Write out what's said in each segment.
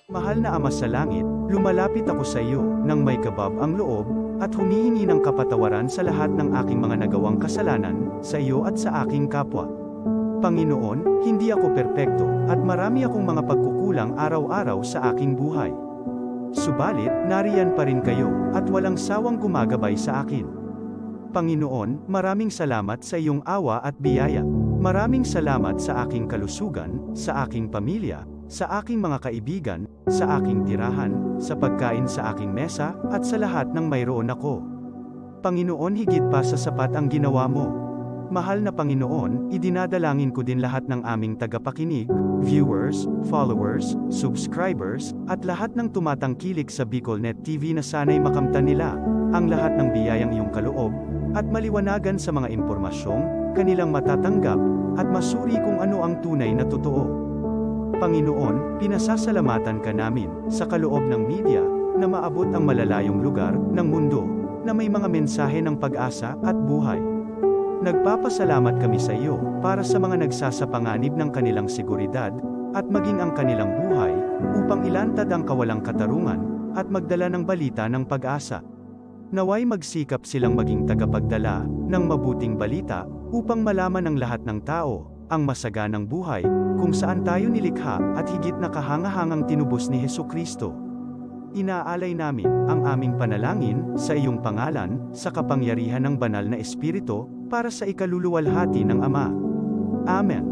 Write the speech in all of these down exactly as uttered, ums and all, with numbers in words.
Mahal na Ama sa Langit, lumalapit ako sa iyo nang may kabab ang loob at humihingi ng kapatawaran sa lahat ng aking mga nagawang kasalanan sa iyo at sa aking kapwa. Panginoon, hindi ako perpekto at marami akong mga pagkukulang araw-araw sa aking buhay. Subalit, nariyan pa rin kayo at walang sawang gumagabay sa akin. Panginoon, maraming salamat sa iyong awa at biyaya. Maraming salamat sa aking kalusugan, sa aking pamilya, sa aking mga kaibigan, sa aking tirahan, sa pagkain sa aking mesa, at sa lahat ng mayroon ako. Panginoon, higit pa sa sapat ang ginawa mo. Mahal na Panginoon, idinadalangin ko din lahat ng aming tagapakinig, viewers, followers, subscribers, at lahat ng tumatangkilik sa Bicol Net T V na sana'y makamtan nila ang lahat ng biyayang iyong kaloob at maliwanagan sa mga impormasyong kanilang matatanggap at masuri kung ano ang tunay na totoo. Panginoon, pinasasalamatan ka namin sa kaloob ng media na maabot ang malalayong lugar ng mundo na may mga mensahe ng pag-asa at buhay. Nagpapasalamat kami sa iyo para sa mga nagsasapanganib ng kanilang seguridad at maging ang kanilang buhay upang ilantad ang kawalang katarungan at magdala ng balita ng pag-asa. Naway magsikap silang maging tagapagdala ng mabuting balita upang malaman ng lahat ng tao ang masaganang buhay kung saan tayo nilikha at higit na kahangahangang tinubos ni Jesu-Cristo. Inaalay namin ang aming panalangin sa iyong pangalan, sa kapangyarihan ng Banal na Espiritu, para sa ikaluluwalhati ng Ama. Amen.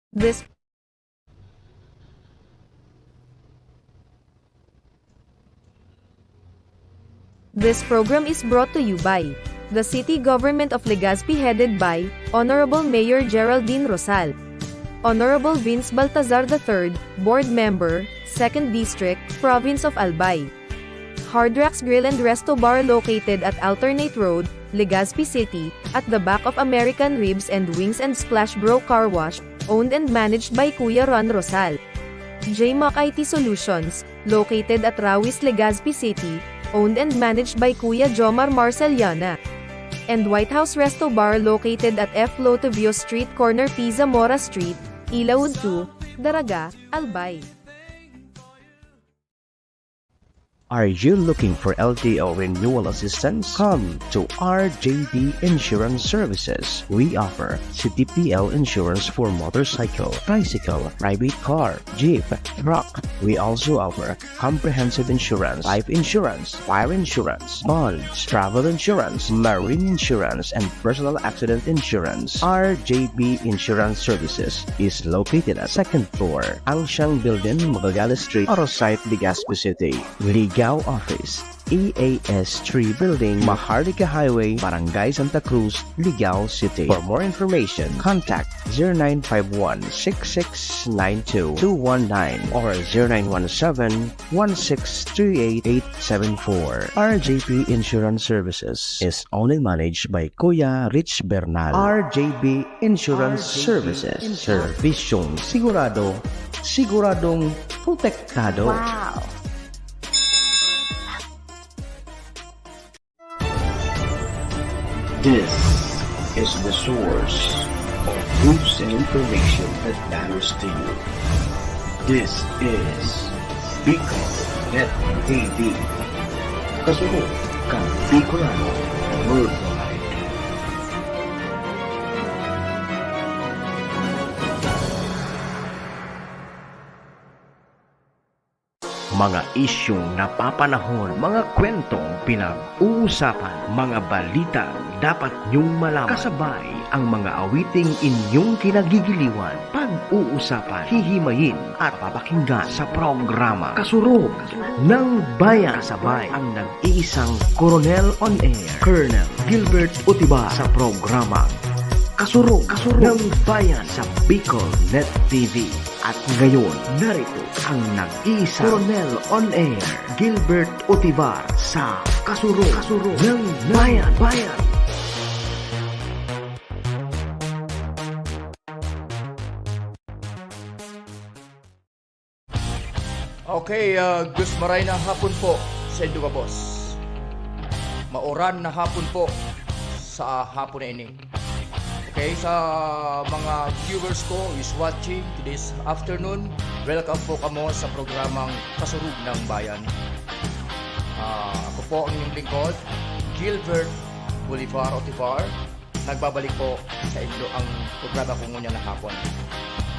This This program is brought to you by the City Government of Legazpi, headed by Honorable Mayor Geraldine Rosal, Honorable Vince Baltazar the third, Board Member, Second District, Province of Albay. Hard Rocks Grill and Resto Bar, located at Alternate Road, Legazpi City, at the back of American Ribs and Wings and Splash Bro Car Wash, owned and managed by Kuya Ron Rosal. J Mac I T Solutions, located at Rawis, Legazpi City, owned and managed by Kuya Jomar Marceliana. And White House Resto Bar, located at F Lotovio Street, corner P Zamora Street, Ilaud two, Daraga, Albay. Are you looking for L T O renewal assistance? Come to R J B Insurance Services. We offer C T P L insurance for motorcycle, tricycle, private car, jeep, truck. We also offer comprehensive insurance, life insurance, fire insurance, bonds, travel insurance, marine insurance, and personal accident insurance. R J B Insurance Services is located at second floor, Ancient Building, Magallanes Street, Arosite, Legazpi City. Ligao Office, E A S three Building, Maharlika Highway, Barangay Santa Cruz, Ligao City. For more information, contact zero nine five one six six nine two two one nine or zero nine one seven one six three eight eight seven four. R J P Insurance Services is owned and managed by Kuya Rich Bernal. R J B Insurance Services. Servisyong sigurado, siguradong protektado. Wow! This is the source of news and information that matters to you. This is Bicol Net T V. Kasurog kan Bicolano Worldwide. Mga isyung napapanahon, mga kwentong pinag-uusapan, mga balitang dapat niyong malaman. Kasabay ang mga awiting inyong kinagigiliwan, pag-uusapan, hihimayin at papakinggan sa programa Kasurog ng Bayan. Kasabay ang nag-iisang Koronel on Air, Colonel Gilbert Utibar sa programa Kasurog, Kasurog ng Bayan sa Bicol Net T V. At ngayon, narito ang nag-iisang Koronel on Air, Gilbert Utibar sa Kasurog, Kasurog ng Bayan. Bayan. Okay, ah, Gus Maray na hapon po sa indo gabos. Mauran na hapon po sa hapon na ini. Okay. Okay, sa mga viewers ko is watching this afternoon, welcome po kamo sa programang Kasurog ng Bayan. Ah, ako po ang inyong lingkod, Gilbert Bolivar Otivar. Nagbabalik po sa inyo ang programa ko ngunyan na hapon.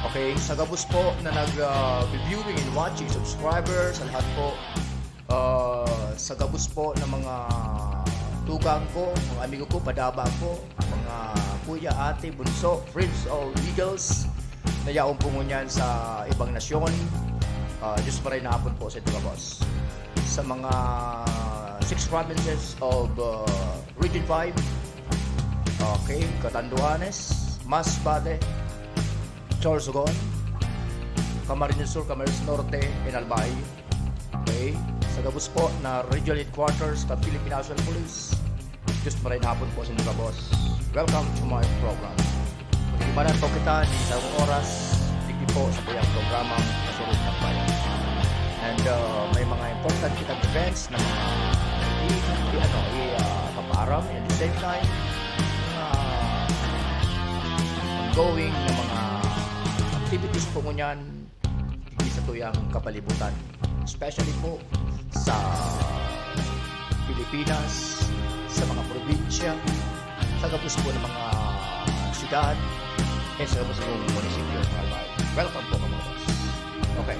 Okay, sa gabos po na nag, ah, viewing and watching, subscribers, sa lahat po, ah, sa gabos po ng mga tugang ko, mga amigo ko, padaba ko, mga kuya, ate, bunso, friends of Eagles, na yaon po ngunyan sa ibang nasyon. Ah, Diyos maray na hapon po sa inyo gabos. Sa mga six provinces of, ah, Region five, okay, Catanduanes, Masbate, Sorsogon, Camarines Sur, Camarines Norte, and Albay. Okay, sa gabos po na Regional Headquarters kan Philippine National Police, Diyos maray na hapon po sa inyo gabos. Welcome to my program. Pag-ibanan po kita ni isang oras, digdi po sa kuyang programang Kasurog ng Bayan. And, uh, may mga important kitang events na mga i-, i-, ano, i-, ah, papaaram. And at the same time, mga ongoing na mga activities po ngunyan digdi sa tuyang kapalibutan, especially po sa Pilipinas, sa mga probinsya, sa gabos po ng mga syudad, and sa gabos ng munisipyo. Welcome po, mga boss. Okay.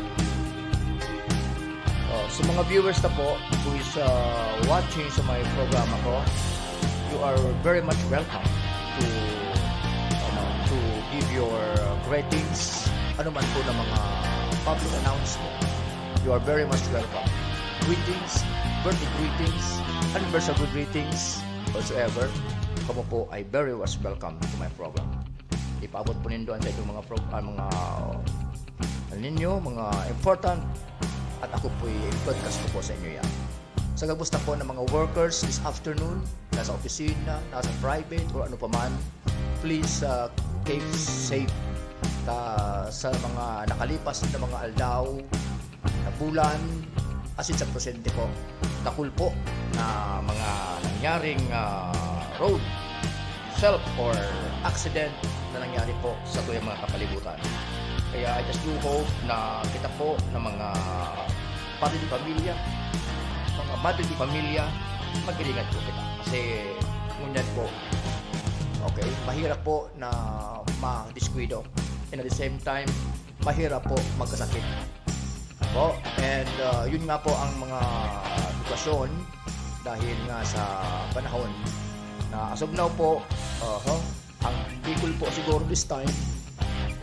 Oh, sa mga viewers na po who is, uh, watching sa my programa ko, you are very much welcome to, ano, to give your greetings, ano man po ng mga public announcement. You are very much welcome. Greetings, birthday greetings, anniversary greetings, whatsoever. Kamo po ay very much welcome to my program. Ipaabot po nindo ang sa inyong mga pro-, ah, mga, ano ninyo, mga important, at ako po'y i-broadcast ko po sa inyo yan. Sa gabos na po ng mga workers this afternoon, nasa opisina, nasa private, or ano pa man, please, uh, keep safe. Ta, sa mga nakalipas na mga aldaw, na bulan, asin sa presente po, dakul po na mga nangyaring, ah, road self or accident na nangyari po sa tuyang mga kapalibutan. Kaya I just do hope na kita po na mga padre de pamilya, mga madre de pamilya, mag-ingat po kita. Kasi ngunyan po, okay, mahirap po na madiskuido. And at the same time, mahirap po magkasakit. Po, and, uh, yun nga po ang mga sitwasyon dahil nga sa panahon na as of now po, oho, ang Bicol po siguro this time,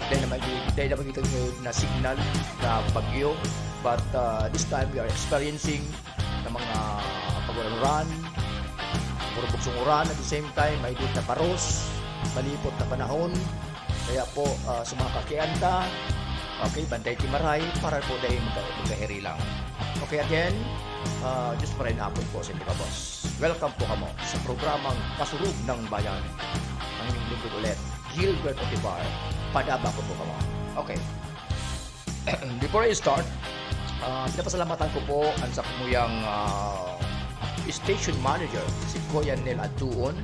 dahil naman, dahil naman kita ngayon na signal na bagyo, but, uh, this time we are experiencing na mga pag-ulan-ulan, burubuksong uran, at the same time, may na paros, malipot na panahon. Kaya po, ah, sa mga kakianta, okay, bantay ti maray, para po dai magka-, magkahirilang. Okay, again, ah, Diyos maray na hapon po sa inyo, boss. Welcome po kamo sa programang Kasurog ng Bayan. Ang inyong lingkod ulit, Gilbert Otibar. Padaba ko po kamo. Okay. Before I start, ah, pinapasalamatan ko po ang sa kumuyang, ah, station manager, si Kuya Nel Adtuon,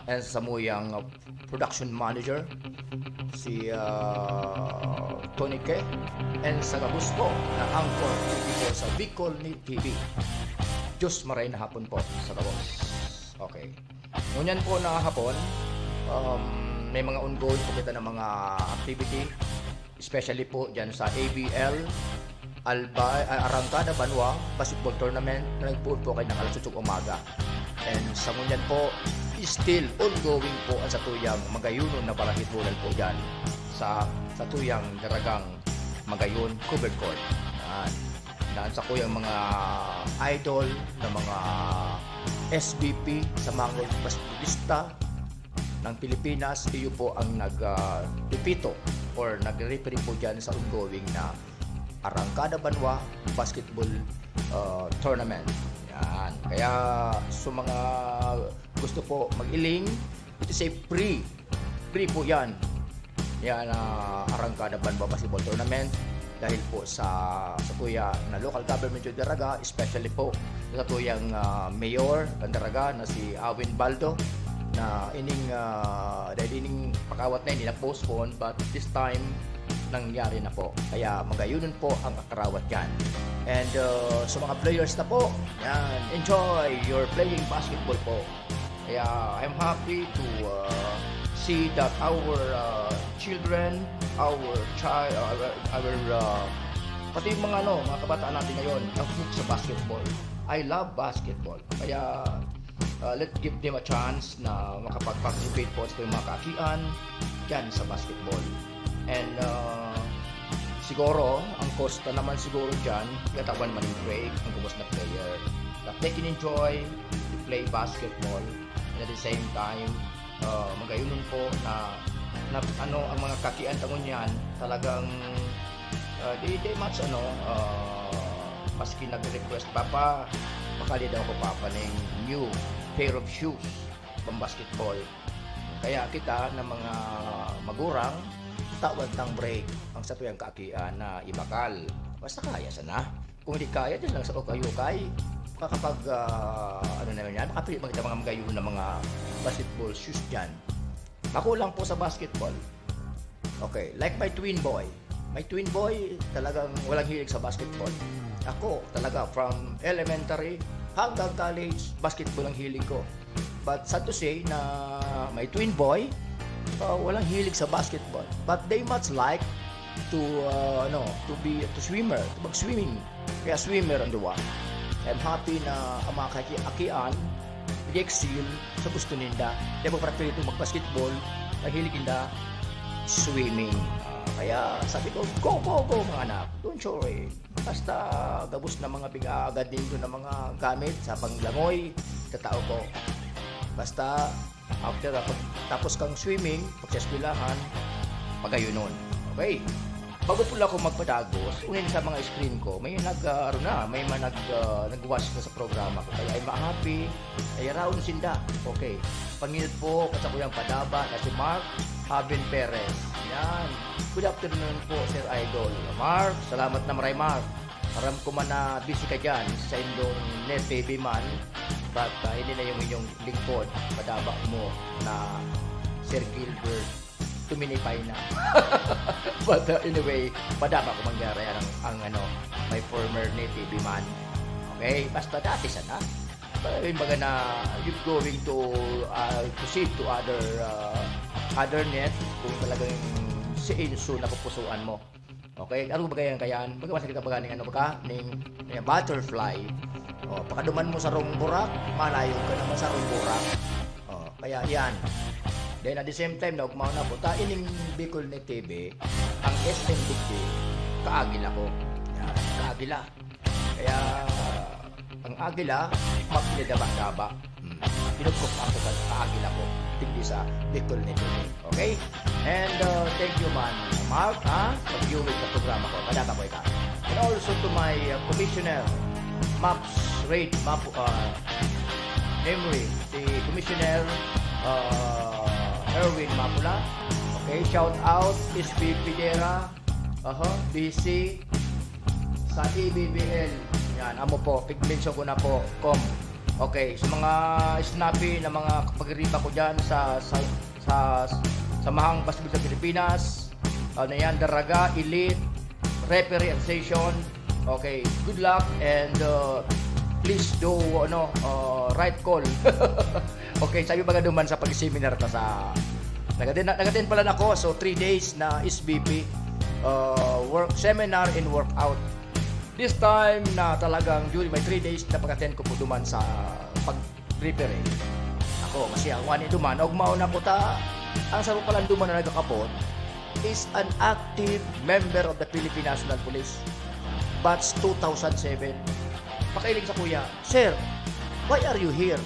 and sa samuyang, ah, production manager, si, ah, Tony K, and sa gabos po na anchor twenty-four sa Bicol Net T V. Diyos maray na hapon po sa gabos. Okay. Ngunyan po na hapon, um, may mga ongoing po kita na mga activity, especially po dyan sa A B L, Alba-, ah, Arrancada Banwa Basketball Tournament na nagpoon po kayo ng alas otso umaga. And sa ngunyan po, still ongoing po ang satuyang magayonon na basketballan po dyan sa, satuyang Daragang Magayon Covered Court. Yan. Na ang satuyang mga idol na mga S B P sa mga basketballista ng Pilipinas, iyo po ang nag, ah, pipito or nagre-referee po dyan sa ongoing na Arrancada Banwa Basketball, ah, Tournament. Yan. Kaya sa mga gusto po mag-iling, it is a free. Free po yan. Yan, ah, Arrancada Banwa Basketball Tournament. Dahil po sa, sa tuya na local government yung Daraga, especially po sa tuyang, ah, mayor ng Daraga na si Awin Baldo, na ining, ah, dahil ining Karawat na hindi na-postpone, but this time, nangyari na po. Kaya magayunon po ang kakarawat dyan. And uh, sa mga players na po, yan, enjoy your playing basketball po. Kaya I'm happy to uh, see that our uh, children, our child, our, our uh, pati yung mga ano, mga kabataan natin ngayon, na-hook sa basketball. I love basketball. Kaya uh, let's give them a chance na makapag-participate po sa mga kaakian dyan sa basketball. And uh, siguro, ang kosta naman siguro dyan, katawan man yung break, ang gabos na player. That they can enjoy to play basketball and at the same time, uh, magayunon po na, na ano ang mga kaakian ta ngunyan, talagang uh, di, di much ano, uh, maski nag-request, "Papa, makali daw ako, Papa, ng new pair of shoes pang basketball." Kaya kita na mga magurang, tawan tang break ang satuyang kaakian na ibakal. Basta kaya sana. Kung di kaya, dyan lang sa ukay-ukay. Makakapag, ah, ano naman yan, makapili maganda mga magayon na mga basketball shoes dyan. Makulang po sa basketball. Okay, like my twin boy. My twin boy, talagang walang hilig sa basketball. Ako, talaga, from elementary hanggang college, basketball ang hilig ko. But sad to say na my twin boy, uh, walang hilig sa basketball. But they much like to, uh, ano, to be, to swimmer, to mag-swimming. Kaya swimmer ang duwa. I'm happy na ang mga kaki-, akian, nag-excel sa gusto ninda. Di ba, para pwede mag-basketball, mahilig ninda swimming. Ah, kaya sabi ko, "Go, go, go, mga anak. Don't you worry. Basta gabos na mga pig-aagad nindo na mga gamit sa panglangoy, tatao ko. Basta after, ah, pag tapos kang swimming, pag sa eskwelahan, pagayunon." Okay. Bago pala ako magpadagos, unin sa mga screen ko, may nag, ah, ano na, may mga nag, ah, nag-watch na sa programa ko. Kaya I'm happy, ay raon sinda. Okay. Pangilid po, kasakuyang padaba na si Mark Haben Perez. Yan. Good afternoon po, Sir Idol. Mark, salamat na maray, Mark. Aram ko man na busy ka dyan sa indong Net T V man, but, ah, hindi na yung inyong lingkod, padaba mo na Sir Gilbert, tuminipay na. But, uh, anyway, padaba ko mangyari ang, ang ano, my former Net T V man. Okay? Basta dati sana. But, yung baga na, you going to, uh, proceed to other, uh, other net, kung talagang si Enzo napupusuan mo. Okay? Ano ba kaya yan? Baga mas kita baga ning ano ba ka? Ning, ning butterfly. O, pakaduman mo sa rong burak, malayo ka naman sa rong burak. O, kaya yan. Then at the same time, naugmaw na po, ta ining Bicol Net T V, ang S M Big Day, kaagila ko. Yan, kaagila. Kaya, ang agila, mapinadaba-daba. Hmm. Pinagkop ako sa kaagila ko, tigdi sa Bicol Net T V. Okay? And, uh, thank you man, Mark, ha? Pag-viewing sa programa ko, padaba ko ika. And also to my, uh, Commissioner, Maps Raid, Mapu-, uh, Emery, si Commissioner, uh, Erwin Mapula. Okay, shout out, S P Pidera, aha, B C, sa A B B L. Yan, amo po, pigmension ko na po, Com. Okay, sa mga snappy na mga kapagriba ko dyan sa, sa, sa, sa Mahang Basketball sa Pilipinas, ano yan, Daraga, Elite, Referee Association. Okay, good luck and, uh, please do, ano, uh, right call. Okay, sabi baga duman sa pag-seminar ta sa, nag-attend, nag-attend pala na ako, so three days na S B P, uh, work, seminar and workout. This time na talagang during my three days na pag-attend ko po duman sa pag-prepare. Ako, masaya ako ani duman. Ugmaon ako ta, ang saro palan duman na nagkakapot is an active member of the Philippine National Police. Batch two thousand seven. Pakailing sa kuya, "Sir, why are you here?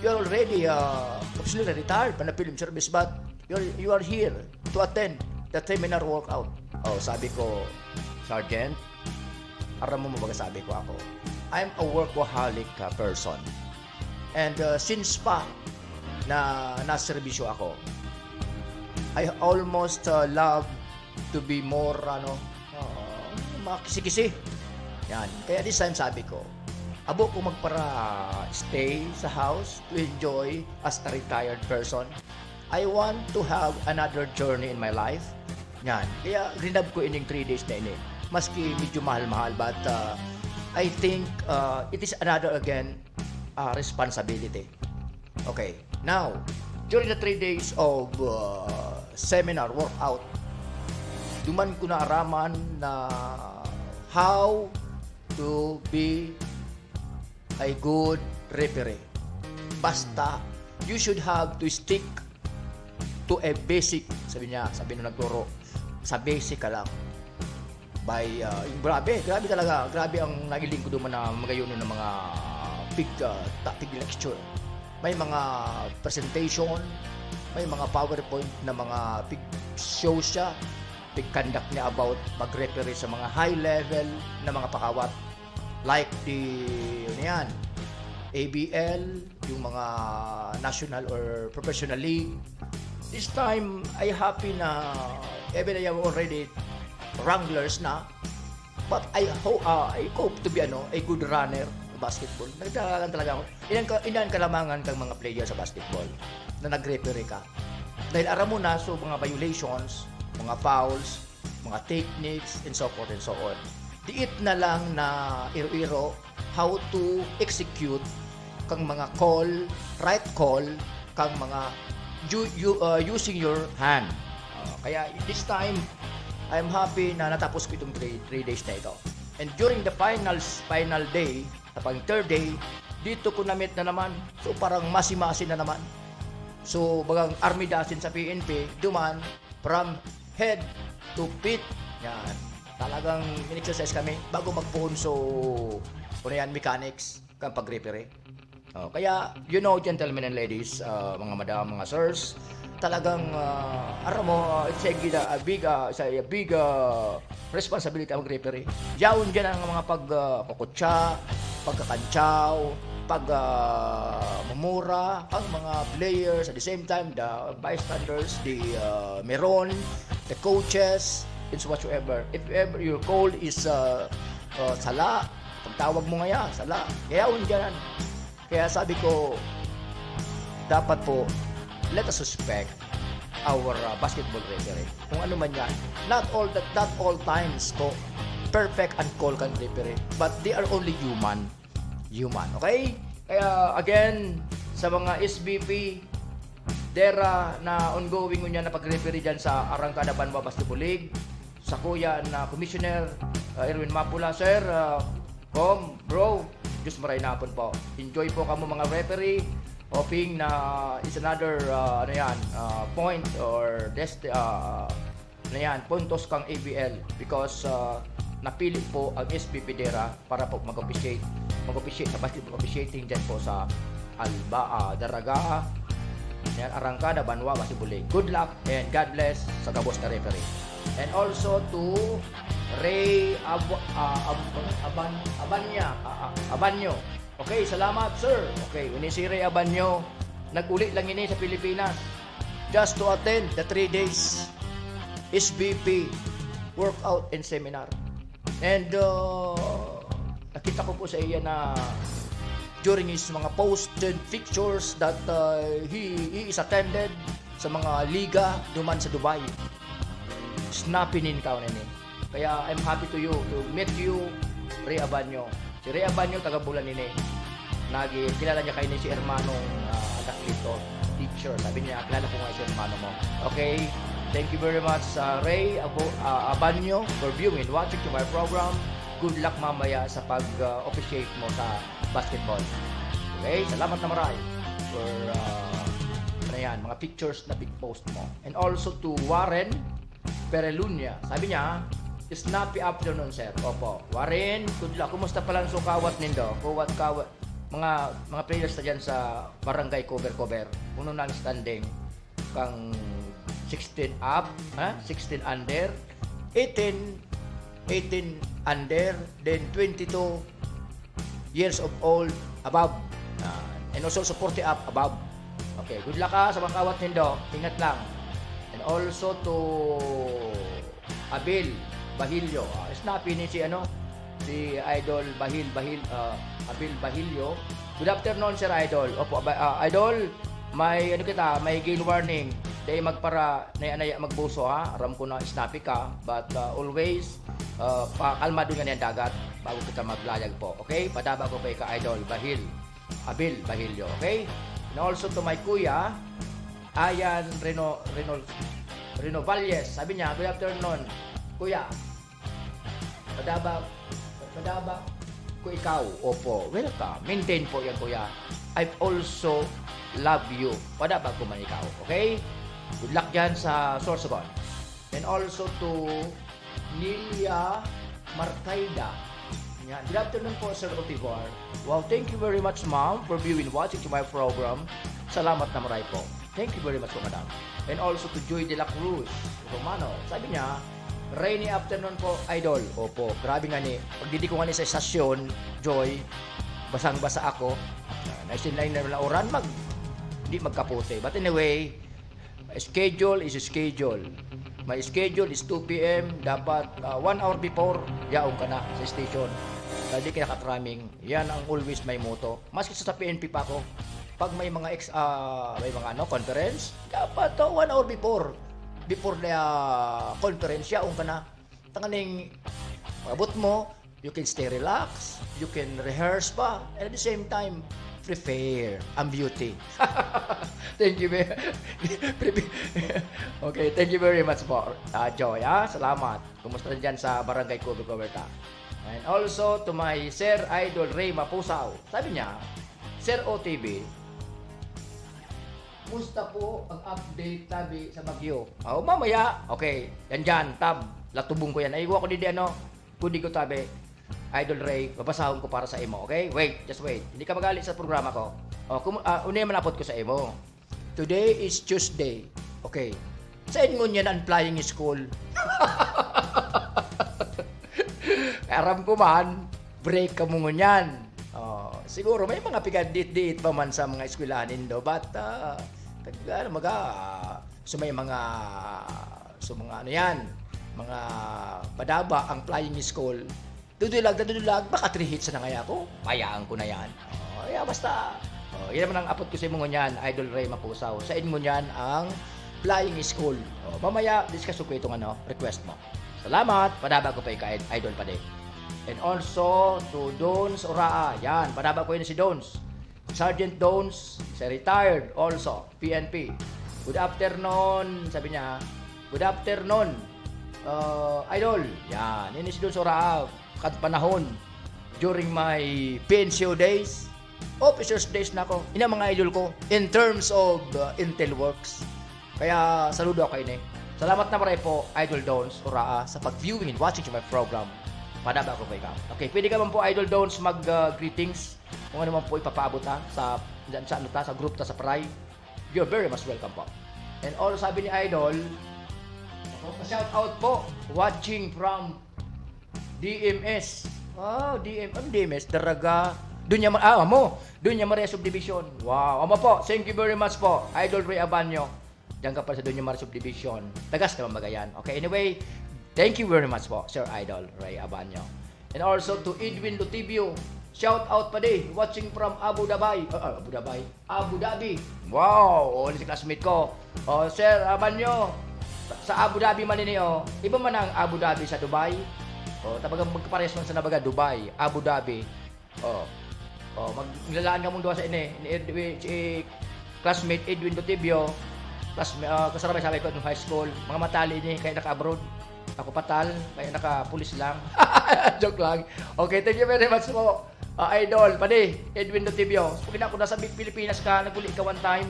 You are already, uh, absolutely retired from the film service, but you're, you are here to attend the seminar workout." Oh, sabi ko, "Sergeant, aram mo, mabaga sabi ko ako, I'm a workaholic, uh, person. And, uh, since pa na naserbisyo ako, I almost, uh, love to be more, ano, uh, makisi-kisi." Yan. Kaya this time sabi ko, abo ko magpara-stay sa house to enjoy as a retired person. I want to have another journey in my life. Yan. Kaya rinab ko ining three days na ini. Maski medyo mahal-mahal, but uh, I think uh, it is another again uh, responsibility. Okay. Now, during the three days of uh, seminar, workout, duman ko naaraman na how to be a good referee. Basta, you should have to stick to a basic, sabi niya, sabi nung nagturo, sa basic ka lang. By, uh, grabe, grabe talaga, grabe ang naging lingkod naman na magayon ng mga pig, uh, topic lecture. May mga presentation, may mga PowerPoint na mga pig show siya, pig conduct niya about mag-referee sa mga high level na mga pakawat. Like the, ano yan, A B L, yung mga national or professional league. This time, I happy na even I am already wranglers na, but I ho- uh, I hope to be ano, a good runner of basketball. Nagtatagan talaga ako. Inan, ka, inan kalamangan kang mga player sa basketball na nag-referee ka. Dahil aram mo na, so mga violations, mga fouls, mga techniques, and so forth and so on. Diit na lang na iro-iro how to execute kang mga call, right call, kang mga ju- you, uh, using your hand. Uh, kaya this time, I'm happy na natapos ko itong three, three days na ito. And during the finals, final day, sa pang third day, dito ko na-meet na naman. So parang masi-masi na naman. So bagang army dasin sa P N P, duman, from head to feet. Yan. Talagang in-exercise kami bago magpuhon so, ano yan, mechanics, kan pag-referee. Oh, kaya, you know, gentlemen and ladies, uh, mga madam, mga sirs, talagang, uh, aram mo, uh, it's a, gida- a big, uh, it's a big uh, responsibility ang referee. Yaon dyan ang mga pag, uh, kukutsa, pagkakantsaw, pag, uh, mumura, ang mga players, at the same time, the bystanders, the uh, meron, the coaches, and so whatsoever. If ever your call is uh, uh, sala, pagtawag mo ngaya, sala. Kaya yaon dyan. Kaya sabi ko, dapat po, let us respect our uh, basketball referee. Kung ano man yan. Not all that, not all times po perfect ang call kan referee, but they are only human. Human, okay? Kaya again, sa mga S B P, DERA na ongoing ngunyan na pag-referee dyan sa Arangkada Banwa Basketball League, sa kuya na Commissioner uh, Erwin Mapula, sir, uh, Com, bro, Diyos maray na hapon po. Enjoy po kamo mga referee. Hoping na is another, uh, ano yan, uh, point or dest- uh, ano yan, puntos kang A B L because uh, napili po ang S B P DERA para po mag-officiate, mag-officiate sa basketball officiating dyan po sa Alba, uh, Daraga, yan, Arangkada, Banwa, Basibulig. Good luck and God bless sa gabos na referee. And also to Ray Ab- uh, Ab- Aban- Abanya, uh, Abanyo. Okay, salamat, sir. Okay, ini si Ray Abanyo. Nag-uli lang ini sa Pilipinas. Just to attend the three days S B P workout and seminar. And uh, nakita ko po sa iya na during his mga posted pictures that uh, he, he is attended sa mga liga duman sa Dubai. Snappy nin kaon ini. Kaya I'm happy to you, to meet you, Ray Abanyo. Si Ray Abanyo, taga Bulan ini. Nagi, kilala niya kayo ni si Hermanong uh, Anacleto, teacher. Sabi niya, kilala ko nga si Hermano mo. Okay, thank you very much, uh, Ray Abo, uh, Abanyo, for viewing and watching to my program. Good luck mamaya sa pag-officiate uh, mo sa basketball. Okay, salamat na maray for uh, ano yan, mga pictures na pig-post mo. And also to Warren Perelunya. Sabi niya, "Snappy afternoon, sir." Opo. Warren, good luck. Kumusta pala ang sukawat nindo? Kuwat, kawat. Mga, mga players na dyan sa barangay cover-cover. Puno na ang standing. Kang sixteen up, ha? Sixteen under, eighteen, eighteen under, then twenty-two years of old above. Ah, and also sa forty up above. Okay, good luck ha sa mga kawat nindo. Ingat lang. And also to Abil Bahilyo. Ah, snappy ni si ano, si Idol Bahil, Bahil, ah, Abil Bahilyo. Good afternoon, Sir Idol. Opo, Aba- ah, Idol, May ano kita, may gale warning. Dai magpara, naya-naya magbuso, ha. Aram ko na snappy ka, but, ah, always, ah, pakalmadon ngani an dagat bago kita maglayag po. Okay? Padaba ko pa ika, Idol Bahil. Abil Bahilyo. Okay? And also to my kuya, Ayan Reno, Reno, Reno Valles. Sabi niya, "Good afternoon, kuya." Padaba, padaba ko ikaw. Opo, welcome. Maintain po yan, kuya. I also love you. Padaba ko man ikaw, okay? Good luck dyan sa Sorsogon. And also to Nilia Marcaida. Yan. Good afternoon po, Sir Otivar. Wow, thank you very much, ma'am, for viewing, watching to my program. Salamat na maray po. Thank you very much po, madam. And also to Joy de la Cruz Romano. Sabi niya, "Rainy afternoon po, idol." Opo, grabe nga ni. Pagdidi ko nga ni sa estasyon, Joy, basang-basa ako. Ah, naisin lang na uran, mag, di magkapote. But anyway, schedule is schedule. My schedule is two p m. Dapat, ah, one hour before, yaon ka na sa station. Dahil di ka nakakraming. Yan ang always my motto. Maski sa, sa P N P pa ako, pag may mga ex-, ah, may mga ano, conference, dapat, oh, one hour before. Before the, ah, conference, yaon ka na. Tanganing, pag-abot mo, you can stay relax, you can rehearse pa, and at the same time, prepare ang beauty. Thank you very, prepare. Okay, thank you very much po, ah, Joy, ah. Salamat. Kumusta na dyan sa Barangay Cubio, Roberta? And also to my Sir Idol Ray Mapusaw. Sabi niya, "Sir O T V, musta po ang update tabi sa bagyo?" Oh, mamaya. Okay, yan dyan, tab. Latubong ko yan. Ay, iwa ko di, di ano, kundi ko tabi. Idol Ray, babasahon ko para sa imo, okay? Wait, just wait. Hindi ka magali sa programa ko. Oh, kum-, ah, unay man apod ko sa imo. Today is Tuesday. Okay. Sain ngunyan an flying school? Aram ko man, break kamo ngunyan. Oh, siguro may mga pigadit-diit pa man sa mga eskwelahan nindo, but, ah, kag-, ano, maga, so may mga, so mga ano yan, mga padaba ang flying school. Dudulag na dudulag, baka three hits na kaya ako. Bayaan ko na yan. Oh, yeah, basta. Oh, yan naman ang apod ko sa imo ngunyan, Idol Ray Mapusaw. Sain ngunyan ang flying school? Oh, mamaya, discuss ko itong ano, request mo. Salamat, padaba ko pa ika, Id-, Idol Pade. And also, to Dons Oraa. Yan, padaba ko yun si Dons. Sergeant Dons, siya retired also, P N P. "Good afternoon," sabi niya. "Good afternoon, uh, Idol." Yan, ini si Dons Oraa. Kan panahon, during my P N C O days, officers days na ako. Ini ang mga idol ko in terms of, uh, Intel Works. Kaya saludo ako ini. Salamat na maray po, Idol Dons Oraa, sa pag-viewing and watching to my program. Padaba ko pa ikaw. Okay, pwede ka man po, Idol Dons, mag, uh, greetings. Kung ano man po ipapaabot, ha, sa, sa, ano ta, sa group ta, sa Pray. You're very much welcome po. And also, sabi ni Idol, shout out po, watching from D M S. Oh, D M, ano D M S? Daraga. Dunya Mar-, ah, amo. Dunya Maria Subdivision. Wow. Amo po. Thank you very much po, Idol Ray Abanyo. Diyan ka pa sa Dunya Maria Subdivision. Tagas naman ba yan? Okay, anyway, thank you very much po, Sir Idol Ray Abanyo. And also to Edwin Lutibio. Shout out pa di. Watching from Abu Dhabi. Ah, ah, Abu Dhabi. Abu Dhabi. Wow! Oh, ni si classmate ko. Oh, Sir Abanyo, sa, sa Abu Dhabi man ini, oh. Iba man ang Abu Dhabi sa Dubai. Oh, tabaga magkaparehas man sa nabaga, Dubai, Abu Dhabi. Oh. Oh, mag-, maglalaan ka mong duwa sa ini. Ni Edwin, si classmate Edwin Lutibio. Class, ah, kasarabay sa ko nung high school. Mga matali ni, kaya naka-abroad. Ako patal, kaya naka-pulis lang. Joke lang. Okay, thank you very much po. Ah, Idol, padi, Edwin Lutibio. Pag ako nasa Pi-, Pilipinas ka, naguli ka one time.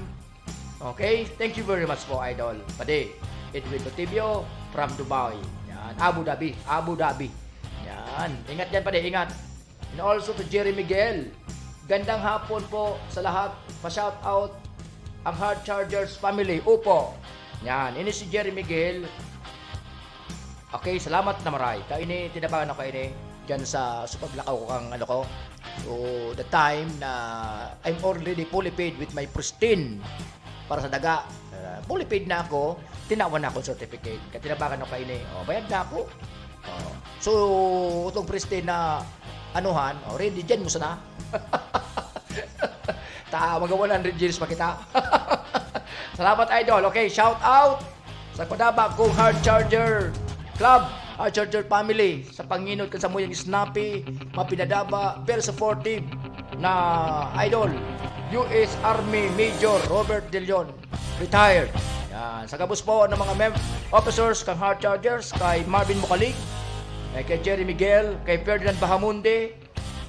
Okay, thank you very much po, Idol. Padi, Edwin Lutibio from Dubai. Yan, Abu Dhabi, Abu Dhabi. Yan, ingat yan, padi, ingat. And also to Jerry Miguel. Gandang hapon po sa lahat. Pa-shout out ang Hard Chargers family. Upo. Yan, ini si Jerry Miguel. Okay, salamat na maray. Kaini, tinabangan ako ini. Diyan sa, sa paglakaw ko kang ano ko. So, the time na I'm already fully paid with my pristine para sa daga. Ah, fully paid na ako, tinawan na ako certificate. Katinabangan ako kaini. Oh, bayad na ako. Oh. So, itong pristine na anuhan, oh, ready, dyan mo sana. Ah, mag one hundred years pa kita. Salamat, idol. Okay, shout out sa Padaba kong Hard Charger Club, Hard Charger Family, sa panginot kan samuyang snappy, mapinadaba, pero supportive na idol, U S Army Major Robert De Leon, retired. Yan. Sa gabos po ng mga mem- officers kang Hard Chargers, kay Marvin Mukalig, eh, kay Jerry Miguel, kay Ferdinand Bahamonde,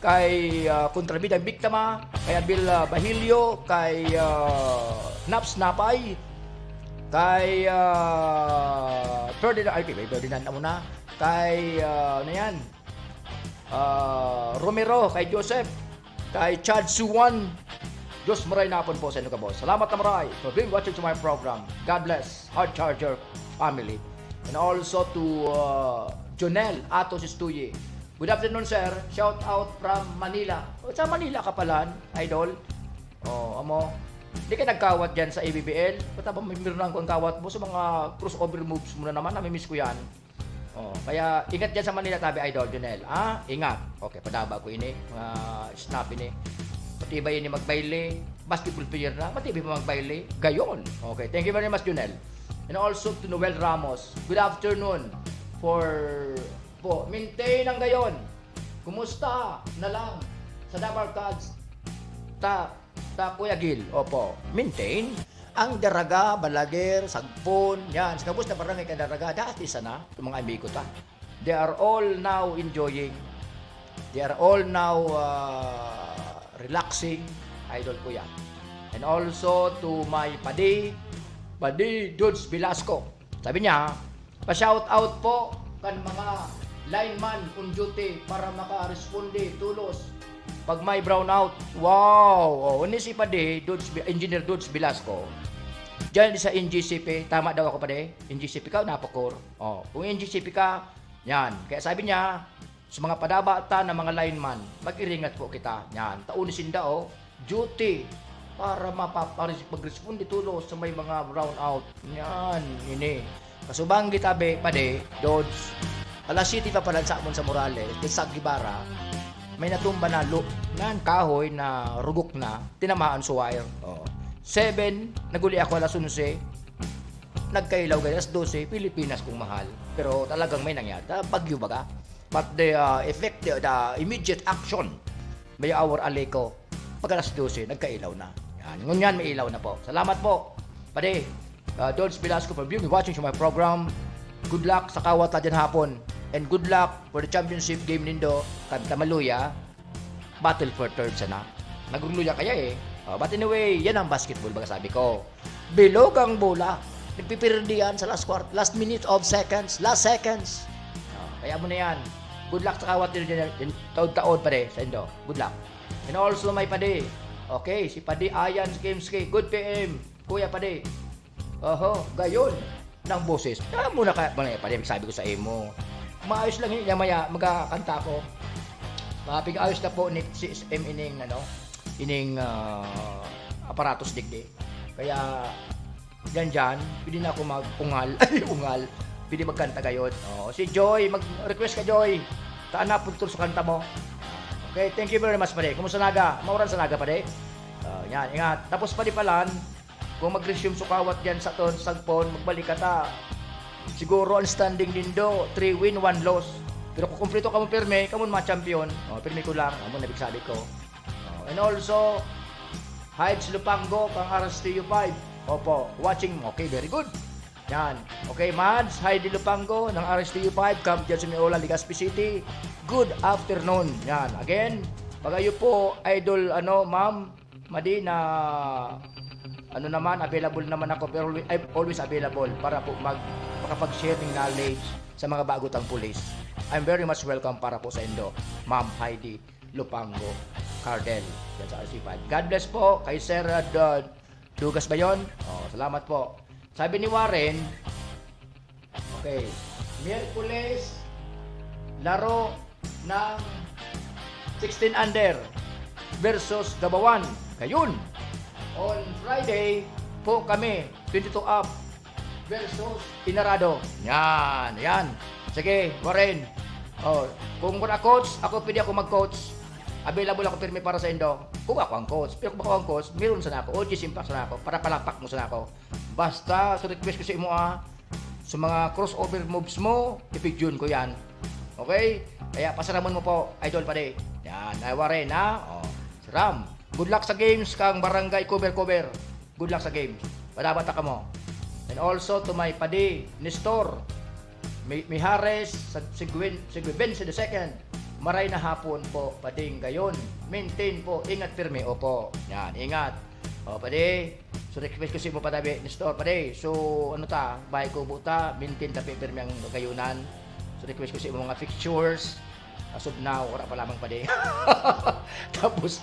kay, ah, Kontrabidang Biktima, kay Abil, ah, Bahilyo, kay, ah, Naps Napay, kay, ah, Ferdinand, ay, kay Ferdinand na muna, kay, ah, ano yan, ah, Romero, kay Joseph, kay Chad Suwan. Diyos maray na hapon po sa inyo, kabos. Salamat na maray for being watching to my program. God bless, Hard Charger family. And also to, uh, Jonel Atos Estuye. Good afternoon, sir. Shout out from Manila. O, sa Manila ka pala, idol? O, amo. Di ka nagkawat dyan sa A B B L? Ba't ba may mirnang ko ang kawat mo sa mga crossover moves mo na naman? Namimiss ko yan. O, kaya ingat dyan sa Manila, tabi, idol, Jonel. Ah, ingat. Okay, padaba ko ini. Mga snap ini. Matibay ini magbayle. Basketball player na. Matibay pa magbayle. Gayon. Okay, thank you very much, Jonel. And also to Noel Ramos. Good afternoon for po. Maintain ang gayon. Kumusta na lang sa Dabarkads? Ta, ta, Kuya Gil. Opo. Maintain. Ang Daraga, Balaguer, Sagpon, yan. Sa gabos na barangay kan Daraga, dati sana, yung mga amigo ta. They are all now enjoying. They are all now, ah, relaxing. Idol ko yan. And also to my padi, padi Dudes Velasco. Sabi niya, pa-shout out po kan mga lineman on duty para makaresponde tolos pag may brownout. Wow! Oh, ini si padi, Dudes, Engineer Dudes Velasco. Diyan sa N G C P, tama daw ako, padi? N G C P ka o Napocor? Oh, kung N G C P ka, yan. Kaya sabi niya, sa mga padaba ta na mga lineman, mag-iringat po kita. Yan, taon ni sinda, oh, duty para mapa-, para magresponde tolos sa may mga brownout. Yan, ini. Kasubang kita, be, padi, Dodge. Alas siyete pa pala sa amon sa Morales, sa Guevara, may natumba na lu-, nan kahoy na rugok na, tinamaan sa wire. Oh. Seven, naguli ako alas onse, nagkailaw kayo alas dose, Pilipinas kong mahal. Pero talagang may nangyari. Ah, bagyo baga. But the, uh, effect, the, the immediate action, may our Aleco, pag alas dose, nagkailaw na. Yan. Ngunyan, may ilaw na po. Salamat po. Padi, uh, Dodge Velasco for viewing and watching to my program. Good luck sa kawat ta dyan hapon. And good luck for the championship game nindo. Kan ta maluya, battle for third sana. Nagluya kaya eh. Oh, but anyway, yan ang basketball, baga sabi ko. Bilog ang bola. Nagpipirdihan sa last quart-, last minute of seconds, last seconds. Oh, kaya mo na yan. Good luck sa kawat din dyan, din, taod-taod, padi, sa indo. Good luck. And also, may padi. Okay, si Padi Ayan Skimski. Good P M, Kuya Padi. Oho, gayon ng boses. Kaya muna ka, muna, padi, sabi ko sa imo. Maayos lang yun, maya, magkakanta ko. Mapig-ayos na po ni C S M ining, ano, ining, ah, aparatos digdi. Kaya, dyan, dyan, pwede na ako mag-ungal. Ay, ungal. Pwede magkanta gayon. Oo, si Joy, mag-request ka, Joy. Taan na, punto sa kanta mo. Okay, thank you very much, padi. Kumusta Naga? Mauran sa Naga, padi? Ah, yan, ingat. Tapos, padi palan, kung mag-resume so kawat dyan sa ton, Sagpon, magbalik ka ta. Siguro ang standing nindo, three win, one loss. Pero kung kumpleto kamo pirmi, kamo mga champion. Oh, pirmi ko lang, amo na sabi ko. Oh, and also, Hides Lupango, kang R S T U five. Opo, watching. Okay, very good. Yan. Okay, Mads, Heidi Lupango, ng R S T U five, Camp Johnson Miola, Legazpi City. Good afternoon. Yan. Again, pag-ayo po, Idol, ano, Ma'am, Madi na, ano naman, available naman ako, pero always, I'm always available para po mag-, makapag-share ng knowledge sa mga bago tang pulis. I'm very much welcome para po sa indo, Ma'am Heidi Lupango Cardel, yan sa R C five. God bless po kay Sir, uh, Do-, Dugas ba yun? Oh, salamat po. Sabi ni Warren, okay, Miyerkules, laro ng sixteen under versus Gabawan. Kayun. On Friday po kami, twenty-two up versus Inarado. Yan, yan. Sige, Warren. Oh, kung wala coach, ako pwede ako mag-coach. Available ako pirmi para sa indo. Kung ako ang coach. Pero kung ako ang coach, meron sana ako. O G, simpak sana ako. Para palakpak mo sana ako. Basta, so request ko sa imo, ah, sa mga crossover moves mo, ipidyon ko yan. Okay? Kaya pasiramon mo po, Idol Padi. Yan, ay, wari na. Oh, siram. Good luck sa games kang Barangay Cover Cover. Good luck sa games. Padabata ka mo. And also to my Padi, Nestor, Mi-, Mijares, sa Siguen-, Siguibense the second. Maray na hapon po, Pading Gayon. Maintain po, ingat pirmi. Opo. Yan, ingat. O, Padi. So, request ko sa imo, Padi, Nestor, Padi. So, ano ta, bahay kubo ta, maintain ta pirmi ang kagayunan. So, request ko sa imo mga fixtures. As of now, wala pa lamang, Padi. Tapos,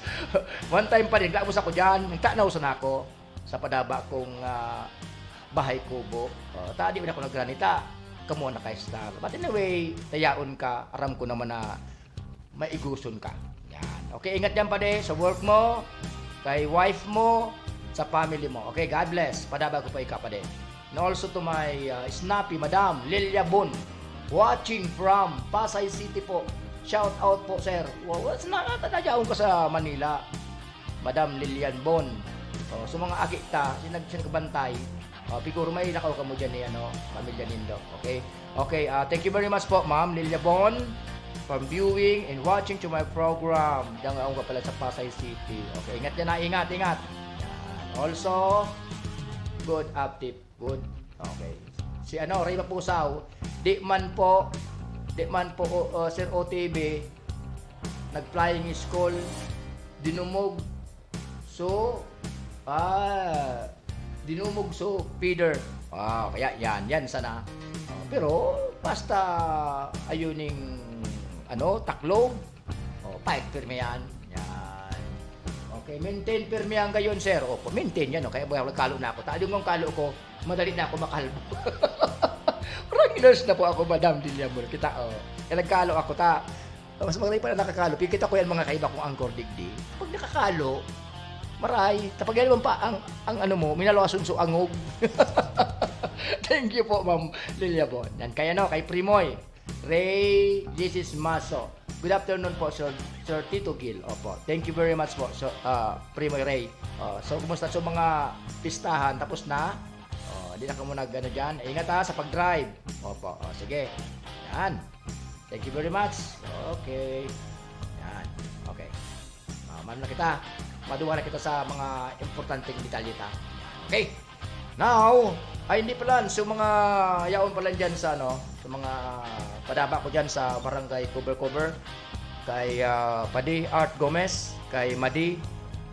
one time, Padi, naglabos ako dyan, nagtanaw sana ako sa padaba kong, ah, bahay kubo. O, ta, di man ako nagranita. Kamo ang naka-star. But anyway, tayaon ka, aram ko naman na maiguson ka. Yan. Okay, ingat dyan, Padi, sa work mo, kay wife mo, sa family mo. Okay, God bless. Padaba ko pa ika, Padi. And also to my, uh, snappy madam, Lilia Bon, watching from Pasay City po. Shout out po, sir. Wow, what's na, natayaon ka sa Manila, Madam Lilian Bon. O, sa mga agi ta, sinag-, sinagbantay. O, siguro may lakaw ka mo dyan ni, ano, pamilya nindo. Okay? Okay, ah, thank you very much po, Ma'am Lilia Bon, from viewing and watching to my program. Diyan ako pala sa Pasay City. Okay, ingat yan, ha, ingat, ingat. Yan. Also, good update. Good. Okay. Si ano, Ray Mapusaw, di man po, di man po, o, o, Sir O T V, nag-flying school, dinumog. So, ah, dinumog so feeder. Ah, kaya yan, yan sana. Oh, pero basta ayuning, ano, taklog, oh, pahit pirmi yan. Yan. Okay, maintain pirmi ang gayon, sir. Opo, maintain yan. Oh. Kaya ba kalo na ako? Tali mong kalo ko, madali na ako makalbo. Regulars na po ako, Madam Dillamor. Kita, oh. Kaya nagkalo ako, ta. Mas maganda pala nakakalo. Kikita ko yan, mga kaiba kong angkor digdi. Pag nakakalo, maray. Tapag yan naman pa, ang, ang ano mo, minalo asunso angog. Thank you po, Ma'am Lilia Bon. Yan, kaya no, kay Primoy. Ray, this is Maso. Good afternoon po, Sir, Sir Tito Gil. Opo. Thank you very much po, Sir, ah, Primoy Ray. Oh, so, kumusta sa mga pistahan? Tapos na? Oh, di na kamo nag, ano, dyan. Ingat, ha, sa pag-drive. Opo. Oh, sige. Yan. Thank you very much. Okay. Yan. Okay. Ah, man na kita. Maduwa na kita sa mga importanteng detalye ta. Okay. Now, ay, hindi pala. So, mga yaon pala dyan sa, ano, sa mga padaba ko dyan sa Barangay Cover Cover. Kay, ah, Padi Art Gomez, kay Madi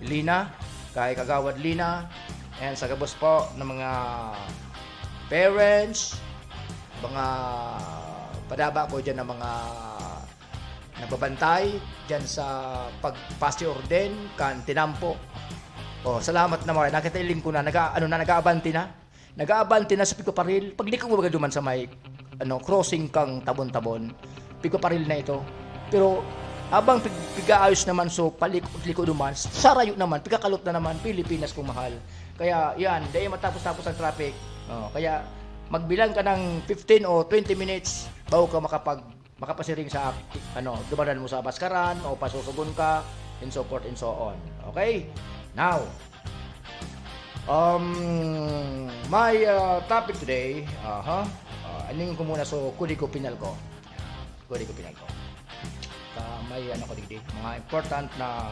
Lina, kay Kagawad Lina, and sa gabos po ng mga parents, mga padaba ko dyan ng mga nagbabantay dyan sa pagpasi orden kan tinampo. Oh, salamat na mga, nakita iling ko na, naga, ano na, nag-aabanti na. Nag-aabanti na sa pigpaparil. Pagliko mo baga duman sa may, ano, crossing kang Tabon-Tabon. Pigpaparil na ito. Pero habang pig, pig-aayos naman, so paliko, paliko duman, sarayo naman, pigkakalot na naman, Pilipinas kong mahal. Kaya yan, dahil matapos-tapos ang traffic. Oh, kaya magbilang ka ng fifteen o twenty minutes bago ka makapag makapasiring sa, ano, dumanan mo sa Baskaran o pasusugon ka, and so forth and so on. Okay? Now, um, my, uh, topic today, aha, uh, aning ko muna, so, kodigo penal ko. Kodigo penal ko. Ka may, ano ko digdi, mga important na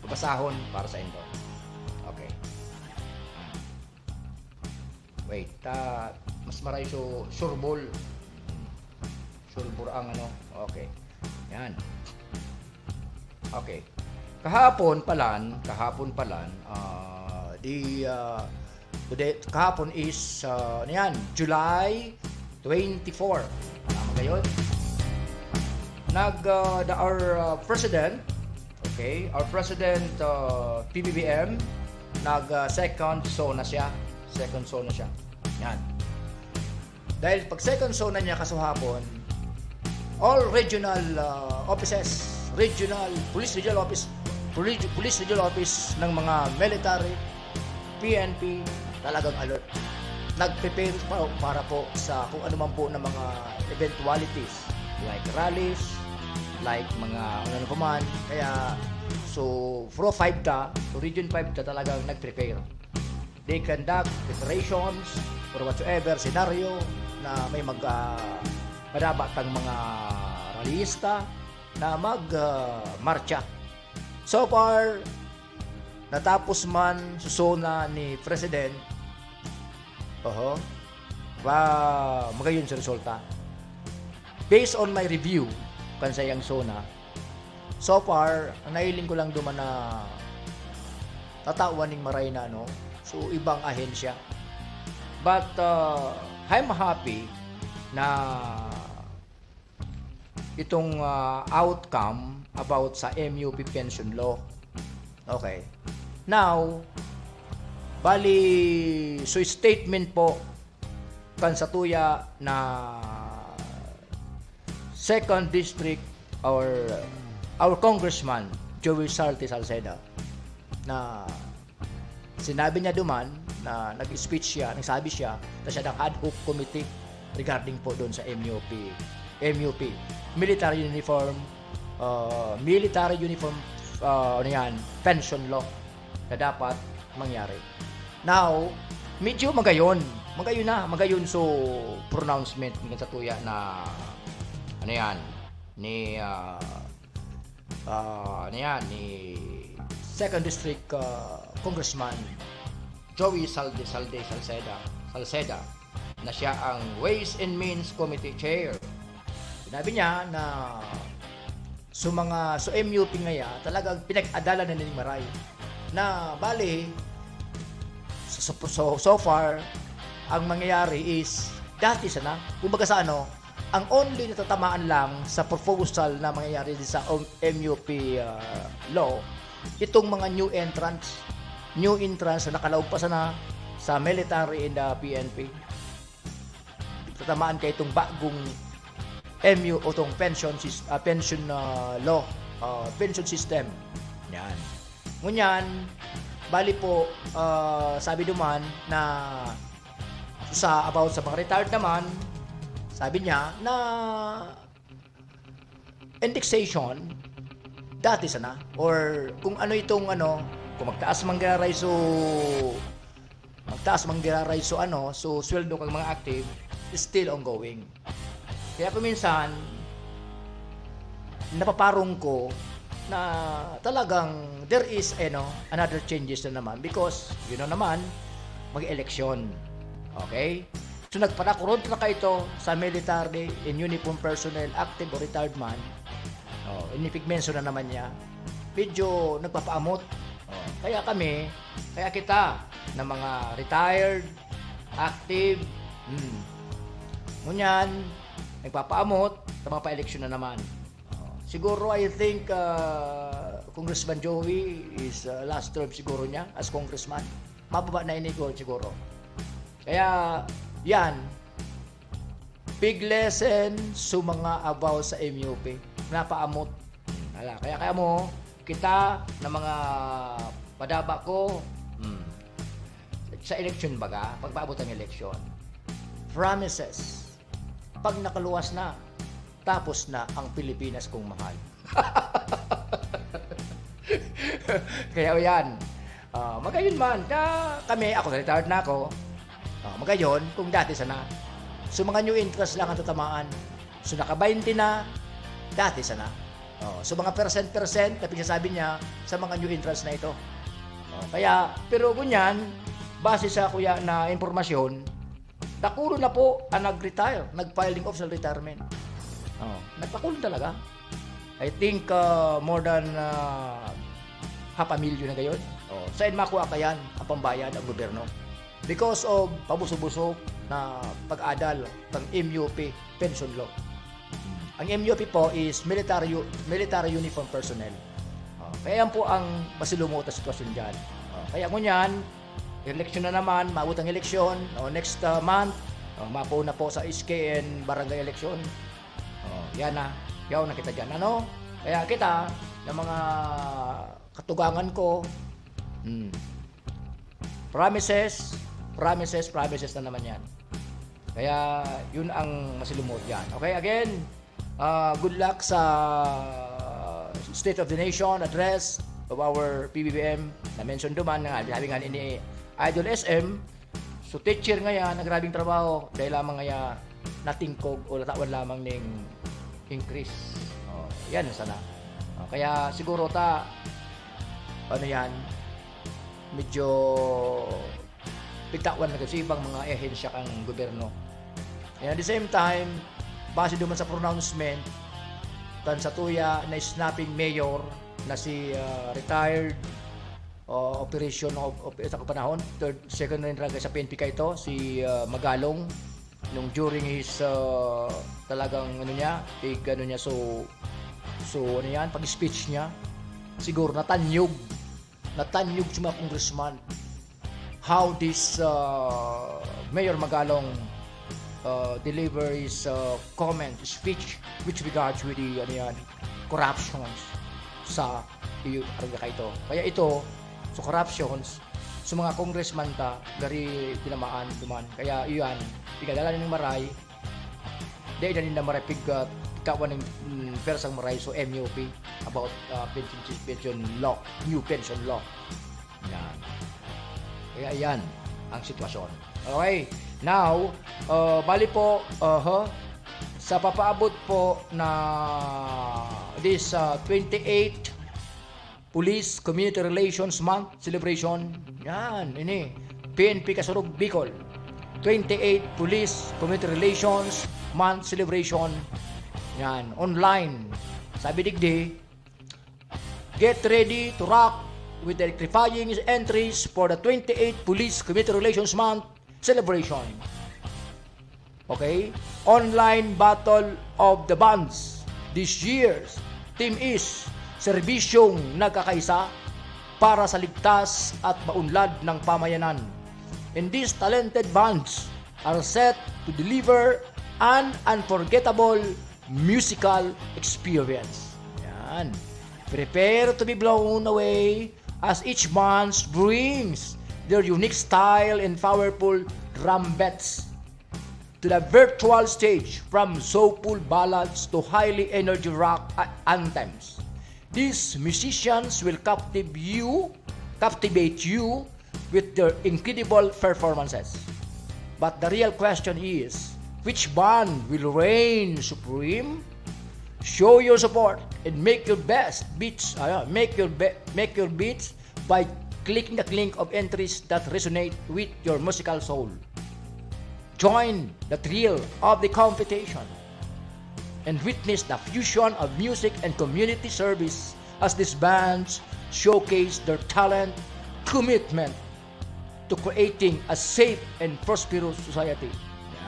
babasahon para sa indo. Okay. Wait, ta, mas maray so surbol. Surbol ang ano. Okay. Yan. Okay. Kahapon palan, kahapon palan, ah, di, ah, today, kahapon is, ah, ano yan, July twenty-four. Tama ba yun? Nag, ah, the, our, ah, president, okay, our president, ah, P B B M, nag, ah, second SONA siya. Second SONA siya. Yan. Dahil pag second SONA niya kasuhapon, all regional, ah, offices, regional, police regional office, police, police regional office ng mga military, P N P, talagang alert. Nag-prepare pa para po sa kung ano man po na mga eventualities, like rallies, like mga ano pa man. Kaya, so, Pro five ta, so Region five ta talagang nag-prepare. They conduct preparations for whatsoever scenario na may mag, ah, madaba tang mga rallyista na mag, ah, marcha. So far, natapos man sa SONA ni President, oho, ba, magayon sa resulta. Based on my review kan saiyang SONA, so far, ang nahiling ko lang duman na tatawan ning maray na, ano, so, ibang ahensya. But, uh, I'm happy na itong, ah, outcome about sa M U P pension law. Okay. Now, bali, so statement po kan satuya na second district or our congressman, Joey Salte Salceda, na sinabi niya duman na nag-speech siya, nagsabi siya na siya ng ad hoc committee regarding po doon sa M U P, M U P, military uniform, uh, military uniform, uh, ano yan, pension law na dapat mangyari. Now, medyo magayon, magayon na, magayon so pronouncement ng satuya na, ano yan, ni, ah, ah, ano yan, ni second District, ah, Congressman Joey Salde, Salde, Salceda, Salceda, na siya ang Ways and Means Committee Chair. Sinabi niya na so mga, so M U P ngaya, talagang pinag-adalan na ning maray. Na bali, so, so, so, so far, ang mangyayari is dati sana. Kumbaga sa ano, ang only natatamaan lang sa proposal na mangyayari din sa M U P, ah, law, itong mga new entrants. New entrants na nakalaog pa sana sa military and, ah, P N P. Tatamaan kayo itong bagong M U o itong pension sys-, ah, pension, ah, law, ah, pension system. Yan. Ngunyan, bali po, ah, sabi duman na sa, about sa mga retired naman, sabi niya na indexation, dati sana, or kung ano itong ano, kung magtaas man giraray so, magtaas man giraray so ano, so sweldo kang mga active, is still ongoing. Kaya kung minsan, napaparong ko na talagang there is, ano, another changes na naman because, you know naman, mag-eleksyon. Okay? So, nagpanakorontra ka ito sa military in uniform personnel, active o retired man. Oh, inipigmenso na naman niya. Medyo nagpapaamot. Oh, kaya kami, kaya kita na mga retired, active, hmm. Ngunyan, nagpapaamot, sa mga pa-eleksyon na naman. Oh, siguro, I think, ah, Congressman Joey is, ah, last term siguro niya as congressman. Mababa na ini ko siguro. Kaya, yan. Big lesson sa mga about sa M U P. Napaamot. Hala, kaya, kaya mo, kita na mga padaba ko, hmm, sa eleksyon baga, pagpaabot ang eleksyon. Promises. Pag nakaluwas na, tapos na ang Pilipinas kong mahal. Kaya yan. Ah, magayon man. Ka, kami, ako, retired na ako. Ah, magayon, kung dati sana. So, mga new interest lang ang tatamaan. So, naka-twenty na, dati sana. Oh, so, mga percent-percent na pinagsasabi niya sa mga new interest na ito. Oh, kaya, pero ngunyan, base sa kuya na impormasyon, dakulo na po ang nag-retire, nag-filing of self-retirement. Oh, nagpakulong talaga. I think, ah, more than, ah, half a million na gayon. Oh, saan makuha kayan ang pambayad ang gobyerno? Because of pabuso-buso na pag-adal ng M U P pension law. Ang M U P po is military u-, military uniform personnel. Oh, kaya yan po ang masilumot na sitwasyon dyan. Oh, kaya ngunyan, eleksyon na naman, maabot ang eleksyon, o next, ah, month, o, mapo na po sa S K N barangay election. O, yan na. Yaw na kita dyan, ano? Kaya kita, ng mga katugangan ko, hmm, promises, promises, promises na naman yan. Kaya, yun ang masilumod dyan. Okay, again, Ah, good luck sa State of the Nation address of our P B B M. Na-mention duman nga, sabi nga ni Idol S M, so teacher ngaya, na grabing trabaho, dahil lamang ngaya natingkog o natawan lamang ning increase. Oh, yan sana. Oh, kaya siguro ta, ano yan, medyo pigtawan na kasi ibang mga ahensya kan gobyerno. And at the same time, base duman sa pronouncement kan satuya na snapping mayor na si, ah, retired, ah, operation of, of, sa panahon, third, second in rank sa P N P kaito, si, ah, Magalong, nung during his, ah, talagang ano niya, pig ano niya, so, so ano yan, pag-speech niya, siguro natanyog, natanyog sa mga congressman how this, ah, Mayor Magalong, ah, deliver his, ah, comment, speech with regards with the, ano yan, corruptions sa iyo, arga kaito. Kaya ito, sa corruptions, sa mga congressman ta, gari tinamaan duman. Kaya iyan, igadala ning maray, di na ninda maray pig, ah, kawan ning, mm, persang maray, so M U P, about, ah, pension, pension law, new pension law. Yan. Kaya yan ang sitwasyon. Okay. Now, uh, bali po, uh, sa papaabot po na this, uh, twenty-eight Police Community Relations Month celebration. Yan, ini. P N P Kasurog Bicol. Twenty-eight Police Community Relations Month celebration. Yan, online. Sabi digdi, get ready to rock with the electrifying entries for the twenty-eight Police Community Relations Month celebration. Okay? Online Battle of the Bands. This year's theme is Serbisyong Nagkakaisa para sa Ligtas at Maunlad ng Pamayanan. And these talented bands are set to deliver an unforgettable musical experience. Yan. Prepare to be blown away as each band brings their unique style and powerful drum beats to the virtual stage, from soulful ballads to highly energy rock a-, anthems. These musicians will captive you, captivate you with their incredible performances. But the real question is, which band will reign supreme? Show your support and make your best beats, ah, make your be-, make your beats by clicking the link of entries that resonate with your musical soul. Join the thrill of the competition and witness the fusion of music and community service as these bands showcase their talent, commitment to creating a safe and prosperous society.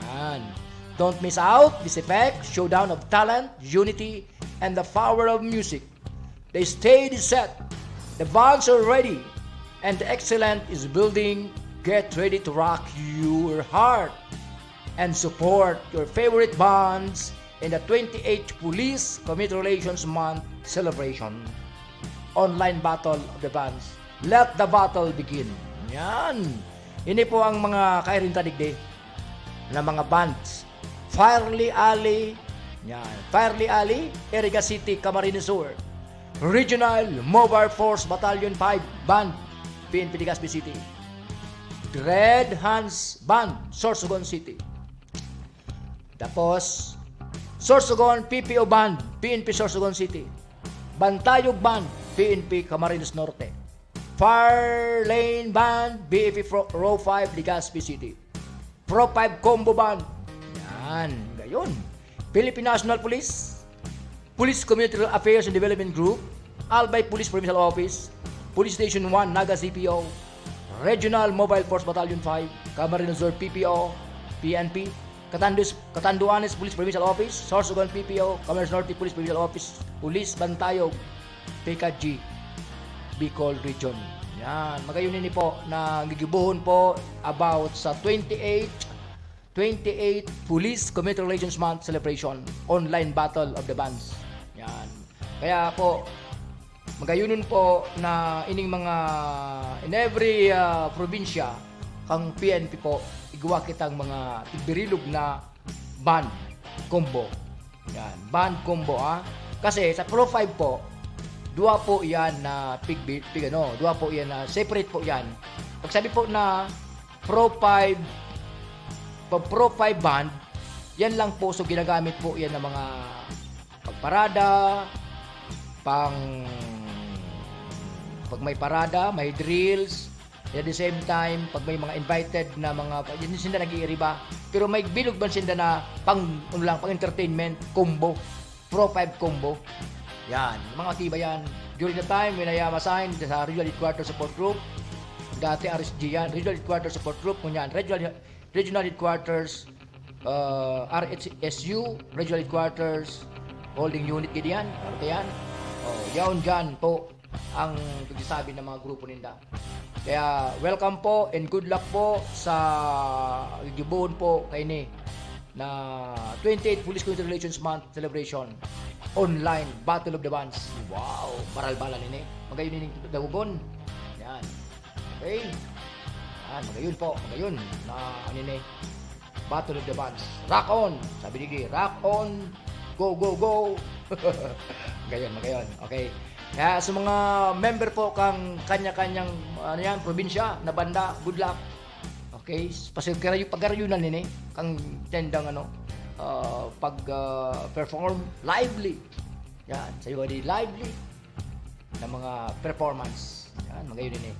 Yan. Don't miss out this epic showdown of talent, unity, and the power of music. The stage is set. The bands are ready. And the excellence is building. Get ready to rock your heart and support your favorite bands in the twenty-eighth Police Community Relations Month celebration. Online Battle of the Bands. Let the battle begin. Yan. Ini po ang mga kairinta digdi na mga bands. Firely Alley, yan. Firely Alley, Iriga City, Camarines Sur. Regional Mobile Force Battalion five Band, P N P Legazpi City. Dread Hands Band, Sorsogon City. Tapos, Sorsogon P P O Band, P N P Sorsogon City. Bantayog Band, P N P Camarines Norte. Far Lane Band, B F P Pro-, Row five, Legazpi City. Pro five Combo Band. Yan, gayon. Philippine National Police, Police Community Affairs and Development Group, Albay Police Provincial Office, Police Station one, Naga C P O, Regional Mobile Force Battalion five, Camarines Sur P P O, P N P, Catanduanes, Catanduanes Police Provincial Office, Sorsogon P P O, Camarines Norte Police Provincial Office, Police Bantayog, P K G, Bicol Region. Yan, magayon ini po na gigibohon po about sa twenty-eight, twenty-eight Police Community Relations Month Celebration, Online Battle of the Bands. Yan. Kaya po, magayonon po na ining mga, in every, ah, probinsya, kang P N P po, igwa kitang mga tigbirilog na band, combo. Yan, band combo, ah. Kasi sa Pro five po, dua po yan na pig, pig ano, dua po yan na separate po yan. Pag sabi po na Pro five, pag Pro five band, yan lang po, so ginagamit po yan ng mga pagparada, pang, pag may parada, may drills, at the same time, pag may mga invited na mga, yun sinda nag-iiriba. Pero may bilog man sinda na pang, ano lang, pang entertainment, combo. Pro five combo. Yan, mga tiba yan. During the time when I am assigned sa Regional Headquarters Support Group, dati R S G yan, Regional Headquarters Support Group, ngunyan, Regional, Regional Headquarters, uh, R H S U, Regional Headquarters, Holding Unit, ganyan. Ano yan? Oh, yaon dyan po ang pagsasabi ng mga grupo ninda. Kaya welcome po and good luck po sa gigibohon po kaini na twenty-eight Police Community Relations Month celebration. Online Battle of the Bands. Wow, baralbalan ini. Magayon ini dagogon. Yan. Okay. Yan, magayon po, magayon na ano ini. Battle of the Bands. Rock on! Sabi ni Gay, rock on! Go, go, go! Magayon, magayon. Okay. Kaya sa mga member po kang kanya-kanyang, ano yan, probinsya na banda, good luck. Okay? Kasi karayo, pagkarayunan nini, kang tendang ano, ah, pag, ah, perform, lively. Yan, sa iyo di lively na mga performance. Yan, magayon nini.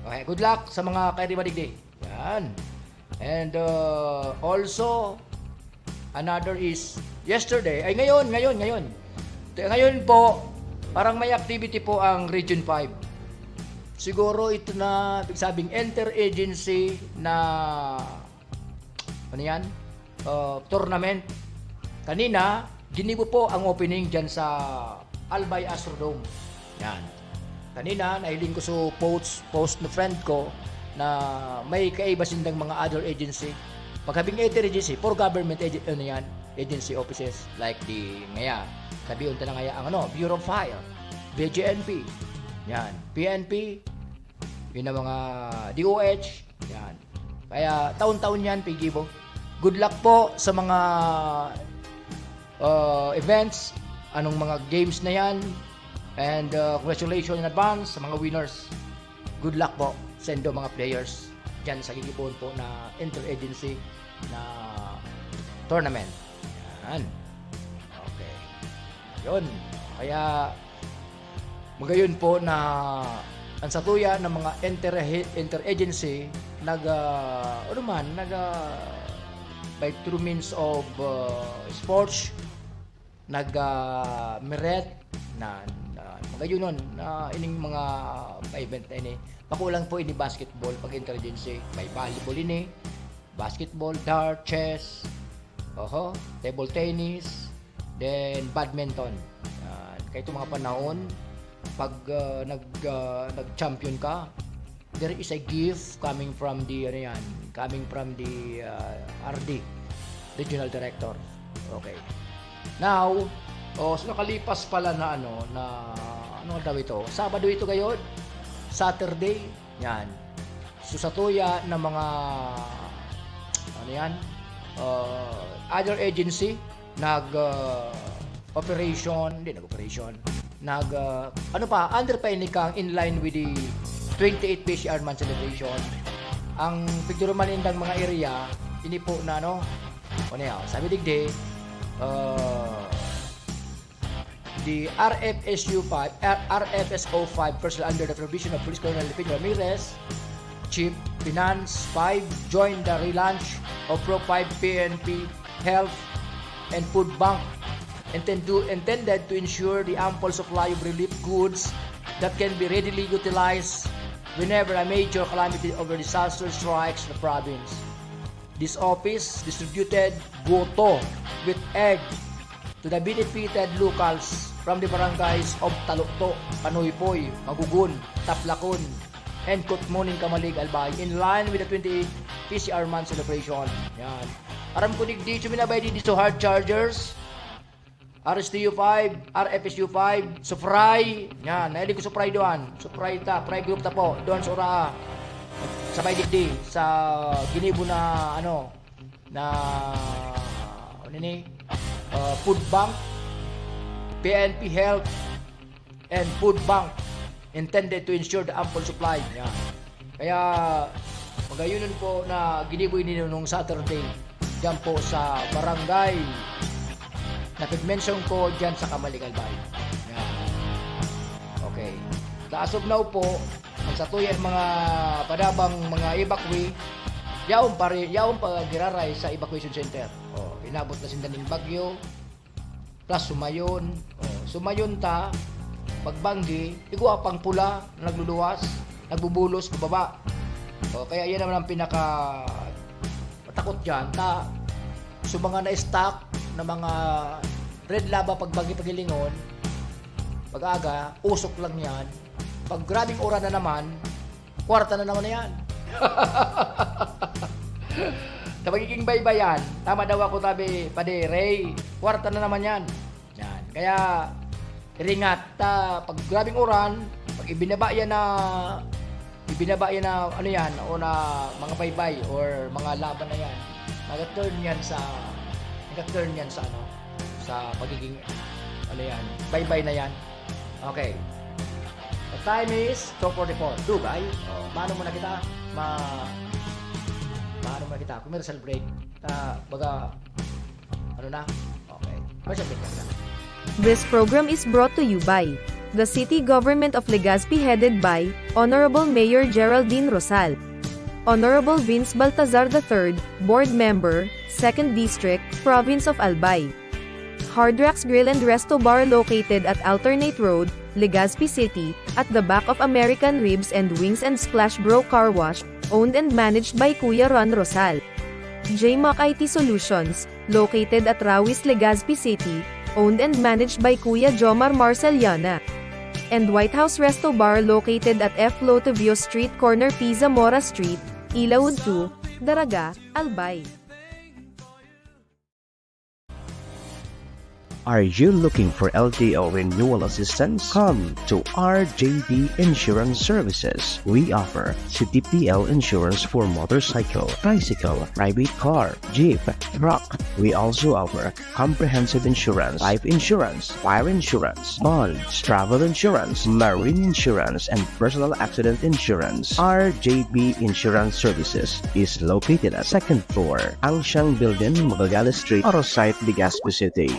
Okay, good luck sa mga kairiba digdi. Yan. And, uh, also, another is yesterday, ay ngayon, ngayon, ngayon. Te-, ngayon po, parang may activity po ang Region five. Siguro ito na, ibig sabing, interagency na, ano yan? Uh, tournament. Kanina, ginibo po ang opening dyan sa Albay Astrodome. Yan. Kanina, nahiling ko sa post, post ng friend ko na may kaiba sindang mga other agency. Pagkabing interagency, for government ag-, ano yan, agency offices like the, ngaya, sabihin ta na ngaya ang ano, Bureau of Fire, B J N P, yan, P N P, yun ang mga D O H, yan. Kaya taon-taon yan, pigibo. Good luck po sa mga uh, events, anong mga games na yan. And uh, congratulations in advance sa mga winners. Good luck po sa indo mga players dyan sa gigibohon po na interagency na tournament. Yan. Okay. Yun. Kaya magayon po na ang satuya ng mga inter-, interagency nag, ah, ano man, nag, ah, by through means of, ah, sports, nag, ah, merit na, na magayon nun, na ining mga pa-event na ini. Makulang po ini basketball, pag interagency, may volleyball ini, basketball, dart, chess, oho, table tennis, then badminton. Yan. Kaya itong mga panahon, pag, ah, nag, ah, nag-champion ka, there is a gift coming from the, ano yan, coming from the, ah, R D, Regional Director. Okay. Now, oh, so nakalipas pala na ano, na, ano daw ito? Sabado ito ngayon? Saturday? Yan. So, satuya ng mga, ano yan? Uh, other agency, nag, uh, operation, hindi nag-operation, nag, uh, ano pa, under pa ini kang in line with the twenty-eight P C R month celebration. Ang pigduruman nindang mga area, ini po na, ano, ano yan, sabi digdi, uh, the R F S U five, R-, R F S O five personnel under the supervision of Police Colonel Lipin Ramirez, Chief Finance five, joined the relaunch of Pro five P N P Health and Food Bank, intend to, intended to ensure the ample supply of relief goods that can be readily utilized whenever a major calamity or disaster strikes the province. This office distributed goto with egg to the benefited locals from the barangays of Talukto, Panuypoy, Magugon, Taplacon, and Kutmon in Camalig, Albay, in line with the twenty-eight P C R month celebration. Yan. Aram ko digdi, suminabay digdi sa Hard Chargers, R S T U five, R F S U five, Sufray. Yan, nahiling ko Sufray doon. Sufray ta, Fry group ta po. Doon sa Uraa. Sabay digdi sa ginibo na, ano, na, ano ni? uh, food bank, P N P Health, and food bank intended to ensure the ample supply. Yan. Kaya, magayunon po na ginibo ini nung Saturday, diyan po sa barangay na pag-mention ko diyan sa Kamalig, Albay. Yan. Okay. Sa as of now po, ang satuya mga padabang mga evacuee, yaon pa rin, yaon pa giraray sa evacuation center. Oh, inabot na sinda ning bagyo, plus sumayon. Oh, sumayon ta, pagbanggi, igwa pang pula, nagluluwas, nagbubulos, pababa. Oh, kaya yan naman ang pinaka matakot dyan. Ta, sa mga na-stock na mga red lava pagbanggi paghilingon, pag-aga, usok lang yan. Pag grabing uran na naman, kwarta na naman na yan. Sa magiging baybayan, tama daw ako, sabi, Padi Ray, kwarta na naman yan. Yan. Kaya, ringat, ta, pag grabing uran, pag ibinaba yan na, ibinaba yan na, ano yan, o na mga baybay or mga laban na yan, nag-turn yan sa, nag-turn yan sa, ano, sa pagiging, ano yan, baybay na yan. Okay. The time is two forty-four. Dugay. Oh, maano muna kita? Ma-, maano muna kita? Commercial break. Ta, baga, ano na? Okay. Commercial break na. This program is brought to you by the City Government of Legazpi, headed by Honorable Mayor Geraldine Rosal, Honorable Vince Baltazar the third, Board Member, Second District, Province of Albay. Hard Rocks Grill and Resto Bar, located at Alternate Road, Legazpi City, at the back of American Ribs and Wings and Splash Bro Car Wash, owned and managed by Kuya Ron Rosal. J Mac I T Solutions, located at Rawis, Legazpi City, owned and managed by Kuya Jomar Marceliana. And White House Resto Bar, located at F Lotivio Street, corner P Zamora Street, Ilaud two, Daraga, Albay. Are you looking for L T O renewal assistance? Come to R J B Insurance Services. We offer C T P L insurance for motorcycle, tricycle, private car, jeep, truck. We also offer comprehensive insurance, life insurance, fire insurance, bonds, travel insurance, marine insurance, and personal accident insurance. R J B Insurance Services is located at second floor, Ancient Building, Magallanes Street, Oro Site, Legazpi City.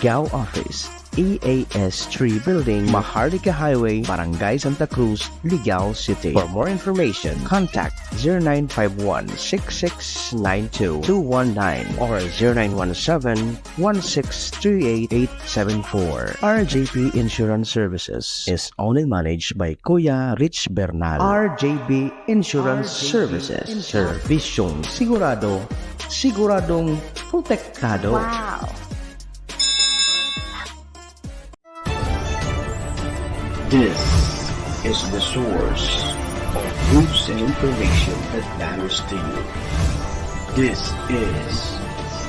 Ligao Office, E A S three Building, Maharlika Highway, Barangay Santa Cruz, Ligao City. For more information, contact zero nine five one six six nine two two one nine or zero nine one seven one six three eight eight seven four. R J P Insurance Services is owned and managed by Kuya Rich Bernal. R J B Insurance Services. Serbisyong sigurado, siguradong protektado. Wow! This is the source of news and information that matters to you. This is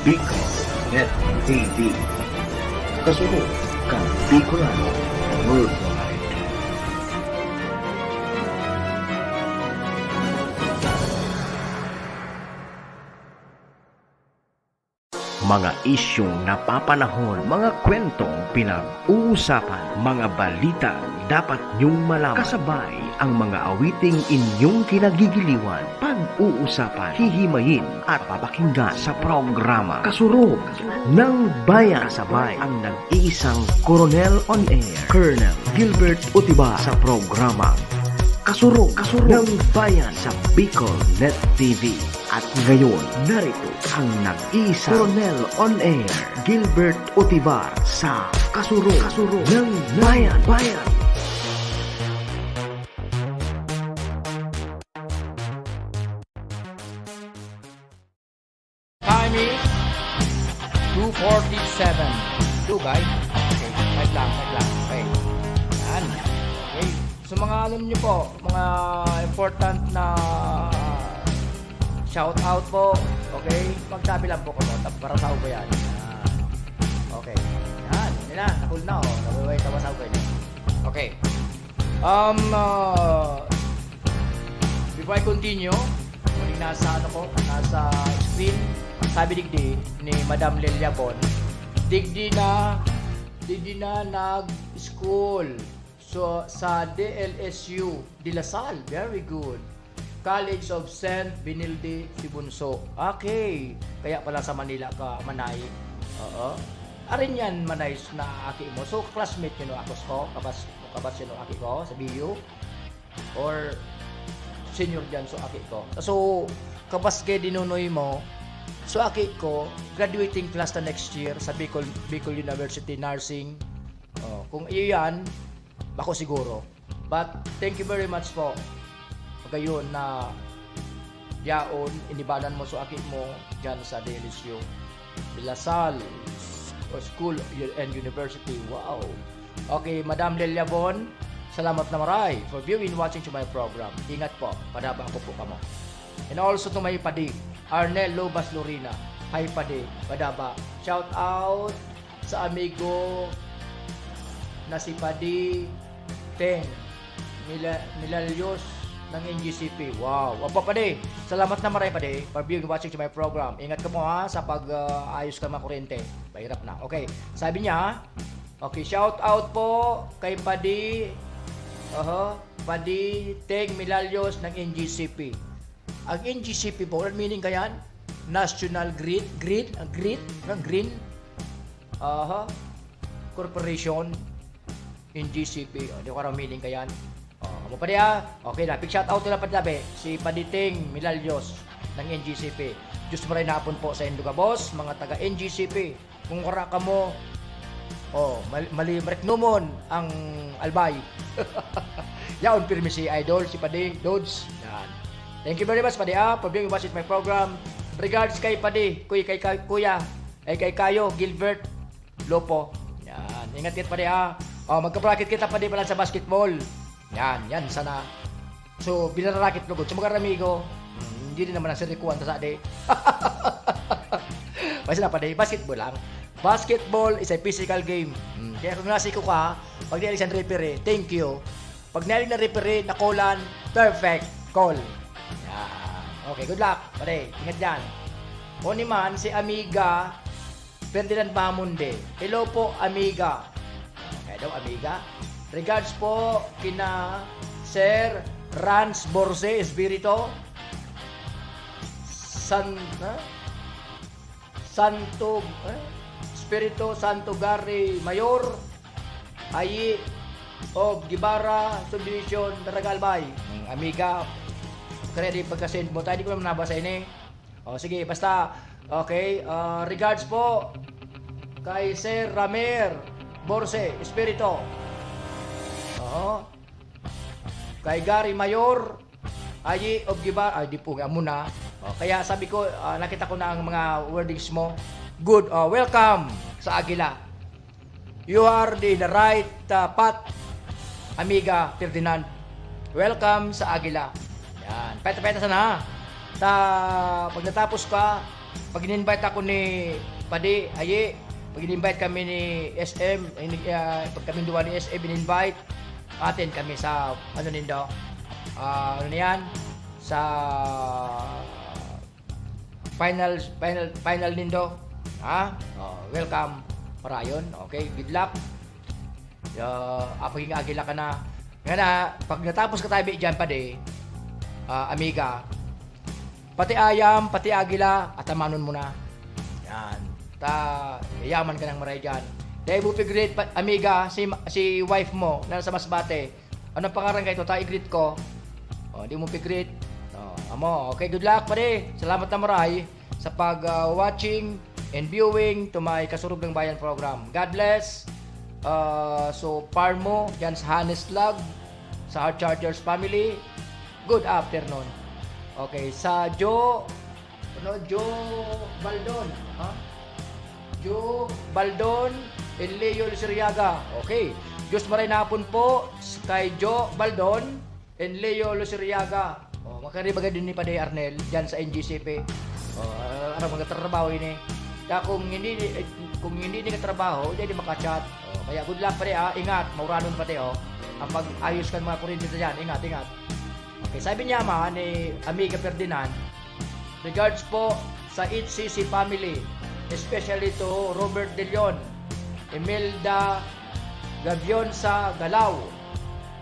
Bicol Net T V. Kasunod kan Bicolano Worldwide. Mga isyung napapanahon, mga kwentong pinag-uusapan, mga balitang dapat niyong malaman. Kasabay ang mga awiting inyong kinagigiliwan, pag-uusapan, hihimayin at papakinggan sa programa Kasurog ng Bayan. Kasabay ang nag-iisang Koronel on Air, Colonel Gilbert Utibar sa programa Kasurog, Kasurog ng Bayan sa Bicol Net T V. At ngayon, narito ang nag-iisang Koronel on Air, Gilbert Utibar sa Kasurog, Kasurog ng Bayan. Bayan. Time is two forty-seven. Dugay. Okay, wait lang, wait lang. Okay. Yan. Okay. So, mga ano nyo po, mga important na shout out po. Okay? Magsabi lang po ko, no? Tap-, para sa ko yan. Yan. Okay. Yan. Yan na. Nakul na, oh. Nabuhay, tawa sa ko yan. Okay. Um, uh, before I continue, muling nasa, ano ko, nasa screen, sabi digdi ni Madam Lelia Bon, Digdi na, digdi na nag-school. So, sa D L S U, De La Salle, very good. College of Saint Benilde, Sibunso. Okay. Kaya pala sa Manila ka, Manay. Oo. Arin yan, Manay, na aki mo. So, classmate yun, ako ko. Kabas, kabas yun, aki ko, sa B U. Or senior dyan, so aki ko. So, kabas kay dinunoy mo, so aki ko, graduating class na next year sa Bicol, Bicol University Nursing. Oh, kung iyo yan, bako siguro. But thank you very much po. Pagayon na yaon, inibanan mo so aki mo dyan sa D L S U. De La Salle School and University. Wow! Okay, Madam Lelia Bon, salamat na maray for viewing, watching to my program. Ingat po, padaba ko po kamo. And also to my padi, Arnel Lobas Lorina. Hi padi, padaba. Shout out sa amigo na si Padi Teng Mila- Milalyos ng N G C P. Wow! Opo, padi. Salamat na maray, padi, for viewing, watching to my program. Ingat ka po, ha, sa pag, ah, ayos ka makuryente. Mahirap na. Okay. Sabi niya, okay, shout out po kay Padi, oho, Padi Teng Milalyos ng N G C P. Ang N G C P po, ano meaning kayan? National Grid, Grid, ah, Grid, ng Green, aha, Corporation, N G C P. O, di ko aram meaning kayan. O, amo pa diya. Okay na, big shout out na pa tabi. Si Padi Teng Milalyos ng N G C P. Diyos maray na hapon po sa indo gabos, mga taga N G C P. Kung wara kamo, o, mal- mali, mariknomon ang albay. Yaon pirmi si Idol, si Padi, Dods. Yan. Thank you very much, Padi, ah, for being watching my program. Regards kay Padi, kuy-, kay, kay Kuya, ay kay Kayo, Gilbert, Lopo. Yan. Ingat kita, Padi, ah. O, magka-bracket kita, Padi, pala sa basketball. Yan, yan, sana. So, binararakit lugod. Sa mga amigo, hmm, hindi din naman ang sirikuan ta sa di. Basta na, Padi, basketball lang. Basketball is a physical game. Hmm, kaya kung nasi ko ka, pag nialis ang referee, thank you. Pag nialis na referee, nakulan, perfect call. Yan. Okay, good luck, Padi. Ingat dyan. O ni man, si Amiga, Ferdinand Mamunde. Hello po, amiga. Okay daw, amiga. Regards po kina Sir Rans Borse Espirito. San, ha? Santo, eh? Espirito Santo Gary Mayor. Ayi of Guevara Subdivision, Daraga, Albay. Hmm, amiga, kaya di pagka-send mo tayo, di ko naman nabasa ini. O, sige, basta, okay, ah, regards po kay Sir Ramer Borse Espirito. Oo. Kay Gary Mayor, Ayi of Giba, ay, di po, amo na. O, kaya sabi ko, ah, nakita ko na ang mga wordings mo. Good, o, welcome sa Agila. You are in the right, uh, path, amiga Ferdinand. Welcome sa Agila. Yan. Peta-peta sana, ha? Sa, pag natapos ka, pag in-invite ako ni Padi, ayi, pag in-invite kami ni S M, ini-, ah, pag kami duwa ni S M in-invite, atin kami sa, ano nindo, ah, ano na yan? Sa final, final, final nindo. Ha? O, welcome. Parayon. Okay, good luck. Ah, apaging agila ka na. Nga na, pag natapos ka tabi dyan, Padi, ah, amiga, pati ayam, pati agila, atamanon mo na. Yan. Ta, yaman ka ng maray dyan. Dahil mo pigreet, pa, amiga, si, si wife mo, na sa Masbate, Anong pangaran kaito? Ta i-greet ko. O, di mo pi-greet. O, amo. Okay, good luck, pare. Salamat na maray sa pag, ah, watching and viewing to my Kasurog ng Bayan program. God bless. Ah, so, Parmo, dyan sa Hanes Lag, sa Heart Chargers family. Good afternoon. Okay, sa Jo Ano, Joe Baldon, ha? Joe Baldon and Leo Luceriaga. Okay. Diyos maray na hapon po kay Joe Baldon and Leo Luceriaga. O, makaribaga din ni Padi Arnel dyan sa N G C P. O, ah, ano, magtatrabaho ini. Kaya kung hindi, eh, kung hindi nagtatrabaho, hindi, hindi makachat. O, kaya good luck, pare, ha? Ingat, mauranon pati, o. Ang pag-ayos kan mga kuryente dyan, ingat, ingat. Okay, sabi niya man ni Amiga Ferdinand, "Regards po sa H C C family." especially to Robert De Leon, Imelda Gabionsa Galao,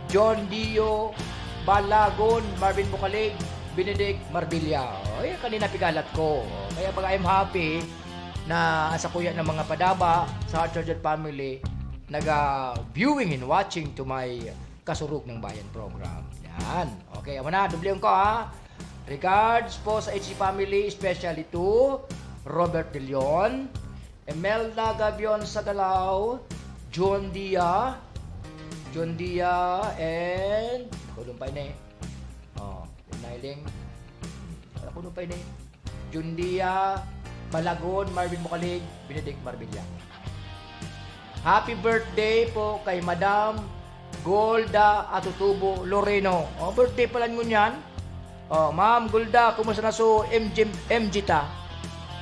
John Dio Balagon, Marvin Bucalig, Benedict Marbilla. Ay, kanina pigalat ko. Kaya pag I'm happy na ang sakuya ng mga padaba sa Heart Surgeon family, naga-viewing and watching to my Kasurog ng Bayan program. Yan. Okay, amo na. Dublihon ko, ha. Regards po sa H C family, especially to Robert De Leon, Imelda Gabion Sagalao, John Dia, John Dia, and, ako doon pa ini. Oh, yung Nailing. Ako doon pa ini. John Dia, Balagon, Marvin Bucalig, Benedict Marbilla. Happy birthday po kay Madam Golda Atutubo Loreno. Oh, birthday pala ngunyan. Oh, Ma'am Golda, kumusta na so M G, M G ta?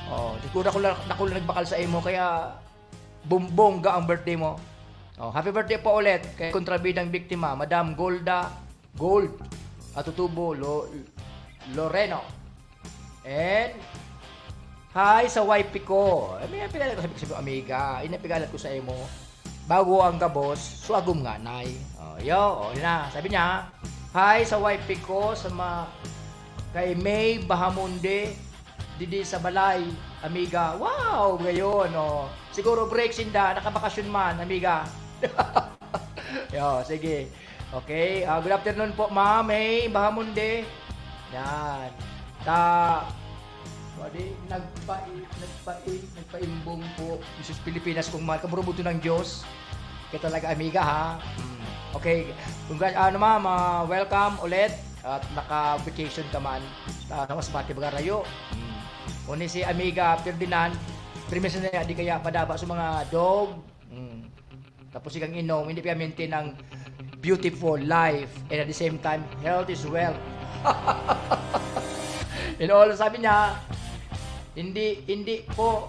Oh, di ko dakula, dakula nagbakal sa imo, kaya bum-, bongga ang birthday mo. Oh, happy birthday po ulit kay kontrabidang biktima, Madam Golda Gold Atutubo Lo-, Loreno. And hi sa wifey ko. Eh, may pigalat ko sa, sa amiga. Ina, pigalat ko sa imo. Bago ang gabos, suagom nga, nay. Oh, yo, oh, yun na. Sabi niya, hi sa wifey ko, sa ma-, kay May Bahamonde, didi sa balay, amiga. Wow, gayon, oh. Siguro break sinda, nakabakasyon man, amiga. Yo, sige. Okay, ah, good afternoon po, Ma'am May Bahamonde. Yan. Ta, pwede, nagpai-, nagpai-, nagpaimbong po. Jesus Pilipinas, kung mahal ka, burubudto ng Diyos. Kaya talaga, amiga, ha? Hmm. Okay, congra-, ano, Ma'am, ah, welcome ulit. At naka-vacation ka man. Ah, sa Masbate, baga rayo. Hmm. Uni si Amiga Ferdinand, permiso na di kaya padaba sa mga dog. Hmm. Tapos ikang inom, hindi pa maintain ang beautiful life, and at the same time, health is wealth. In all, sabi niya, hindi, hindi po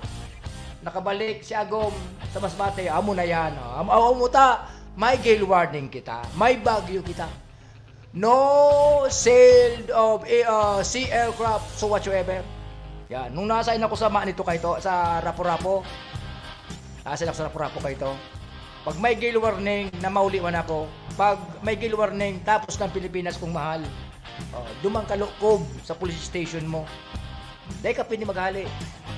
nakabalik si Agom sa Masbate. Amo na yan. Oh. Amo, amo ta, may gale warning kita. May bagyo kita. No sale of, eh, uh, sea aircraft, so whatsoever. Yan. Nung nasa ako sa ma-, nito kay to, sa Rapu-Rapu. Nasa ako sa Rapu-Rapu kay to. Pag may gale warning, na mauli man ako. Pag may gale warning, tapos ng Pilipinas kong mahal. Oh, dumang ka lukob sa police station mo. Dai ka pwede maghali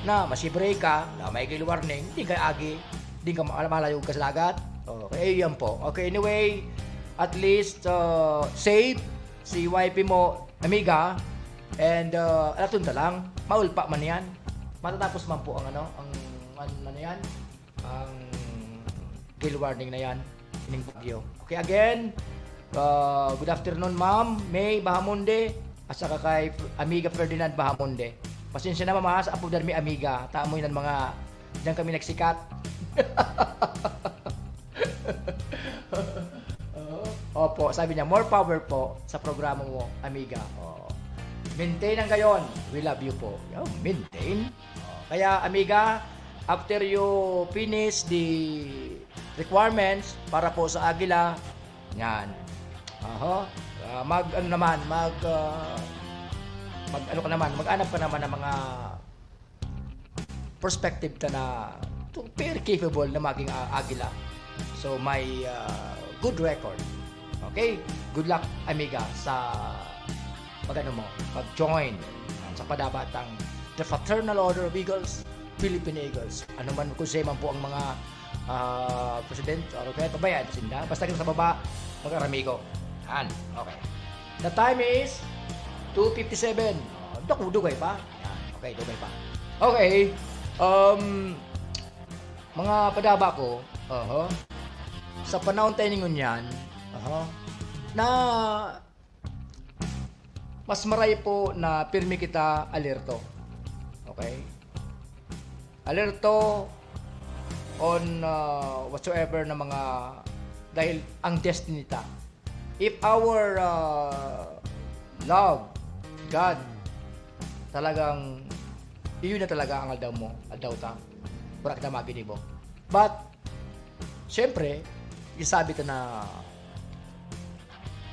na masibrey ka, na may gale warning, di ka agi, di ka ma-, malayo ka sa dagat. Oh, kaya yan po. Okay, anyway, at least, uh, safe si wifey mo, amiga, and, uh, alaton ta lang, maulpa man yan. Matatapos man po ang ano, ang, ang ano yan, ang gale warning na yan, ining bagyo. Okay, again, uh, good afternoon, Ma'am May Bahamonde, at saka kay Amiga Ferdinand Bahamonde. Pasensya na, Ma'am, ha, sa apodan mi Amiga. Tamo yun ang mga, diyan kami nagsikat. Oo. Opo, sabi niya, "More power po sa programa mo, Amiga." Oo. Maintain ang gayon. We love you po. Yo, maintain. Oo. Kaya, Amiga, after you finish the requirements para po sa Agila, yan. Aha. Ah, mag, ano naman, mag, ah, mag, ano ka naman, mag-anap ka naman ng mga perspective ta na to, very capable na maging, ah, Agila. So, may, ah, good record. Okay? Good luck, Amiga, sa pag-ano mo, pag-join sa padaba tang The Fraternal Order of Eagles, Philippine Eagles. Ano man, kung sino man po ang mga, ah, president, or kaya pabayaan sinda. Basta kita sa baba, mag-aramigo. Yan. Okay. The time is two fifty-seven. Oh, dako, dugay pa. Yan. Okay, dugay pa. Okay. Um, mga padaba ko, aha, sa panahon tayo ningon yan, aha, na mas maray po na pirmi kita alerto. Okay? Alerto on, uh, whatsoever na mga, dahil ang destiny ta. If our, uh, love God, talagang, iyon na talaga ang aldaw mo, aldaw ta. Wala kita maginibo. But, syempre, isabi ta na,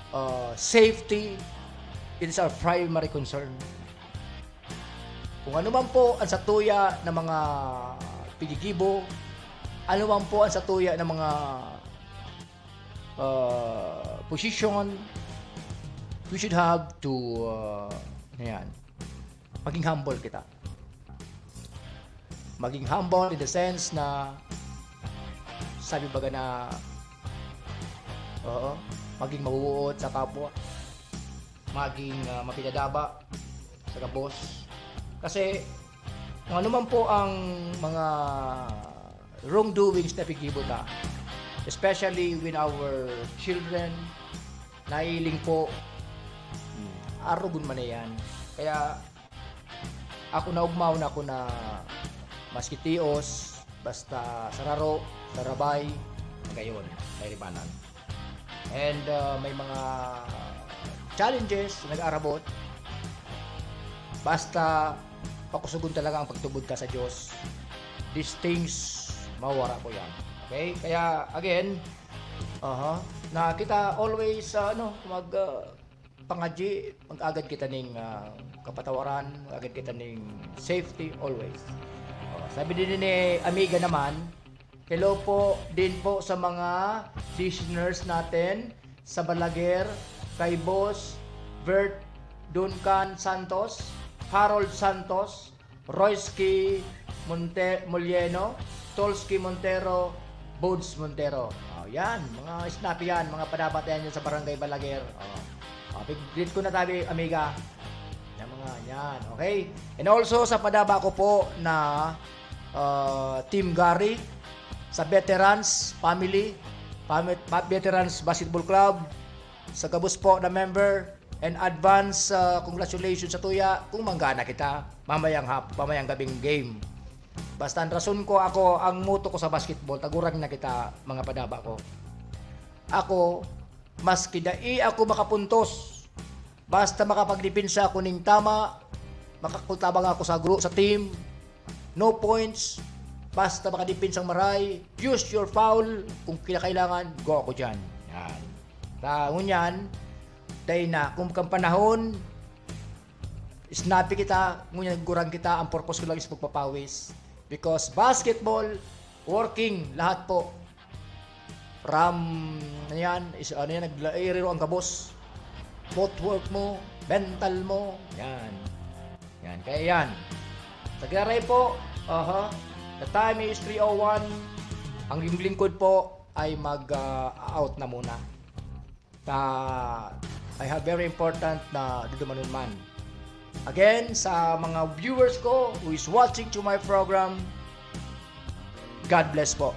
uh, safety, it is our primary concern. Kung ano man po ang satuya na mga pigigibo, ano man po ang satuya na mga, ah, position, we should have to, ah, ano yan, maging humble kita. Maging humble in the sense na, sabi baga na, oo, maging mahuhuot sa kapwa, maging, ah, mapinadaba sa gabos. Kasi kung ano man po ang mga wrongdoings na pigibo ta, especially when our children, nailing po, hmm, arogon man na yan. Kaya ako, naugmaw na ako na maski tios, basta sa raro, sa rabay, magayon, may ribanan. And, uh, may mga challenges na nag-aarabot. Basta pakusugon talaga ang pagtubod ka sa Diyos. These things, mawawara po yan. Okay? Kaya, again, aha, na kita always, uh, ano, mag, uh, pangadyi, mag-agad kita ning, ah, kapatawaran, mag-agad kita ning safety always. Oh, sabi din ni Amiga naman, hello po din po sa mga listeners natin sa Balaguer, kay Boss Bert Duncan Santos, Harold Santos, Royski Monte-, Molieno, Tolski Montero, Bones Montero. Oh, yan, mga snappy yan, mga padaba ta yan sa Barangay Balaguer. Oh. Oh, big greet ko na tabi, amiga. Yan, mga yan, okay? And also, sa padaba ko po na, uh, Team Gary, sa Veterans Family, Pami-, Pa-, Veterans Basketball Club, sa gabos po na member, and advance, uh, congratulations sa tuya kung manggana kita mamayang hap-, mamayang gabing game. Basta ang rason ko, ako, ang motto ko sa basketball, tagurang na kita, mga padaba ko. Ako, maski dai ako makapuntos, basta makapagdepensa ako ning tama, makakutabang ako sa gru-, sa team, no points, basta makadepensa ang maray, use your foul, kung kinakailangan, go ako dyan. Yan. Ta, ngunyan, dai na, kung kang panahon, snappy kita, ngunyan gurang kita, ang purpose ko lang is magpapawis. Because basketball, working, lahat po. From, ano yan, is, ano yan, naglairiro ang gabos. Footwork mo, mental mo, yan. Yan, kaya yan. Sa Garay po, aha, the time is three oh one. Ang iyong lingkod po ay mag, ah, out na muna. Ta, I have very important na dudumanon man. Again, sa mga viewers ko who is watching to my program, God bless po.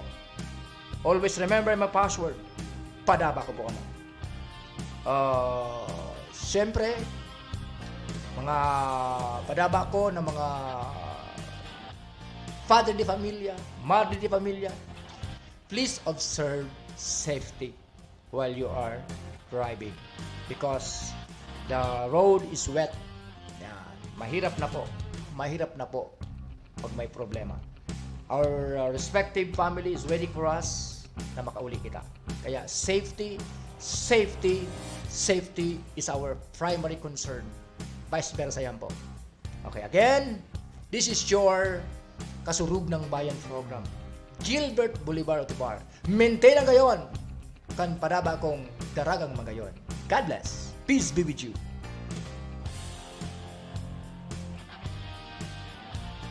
Always remember my password. Padaba ko po kamo. Ah, siyempre, mga padaba ko na mga father de familia, madre de familia, please observe safety while you are driving because the road is wet. Yan. Mahirap na po. Mahirap na po pag may problema. Our, uh, respective family is waiting for us na makauli kita. Kaya safety, safety, safety is our primary concern. Vice versa yan po. Okay, again, this is your Kasurog ng Bayan program. Gilbert Bolivar Otibar. Maintain ang gayon. Kan padaba kong daragang magayon. God bless. Peace be with you.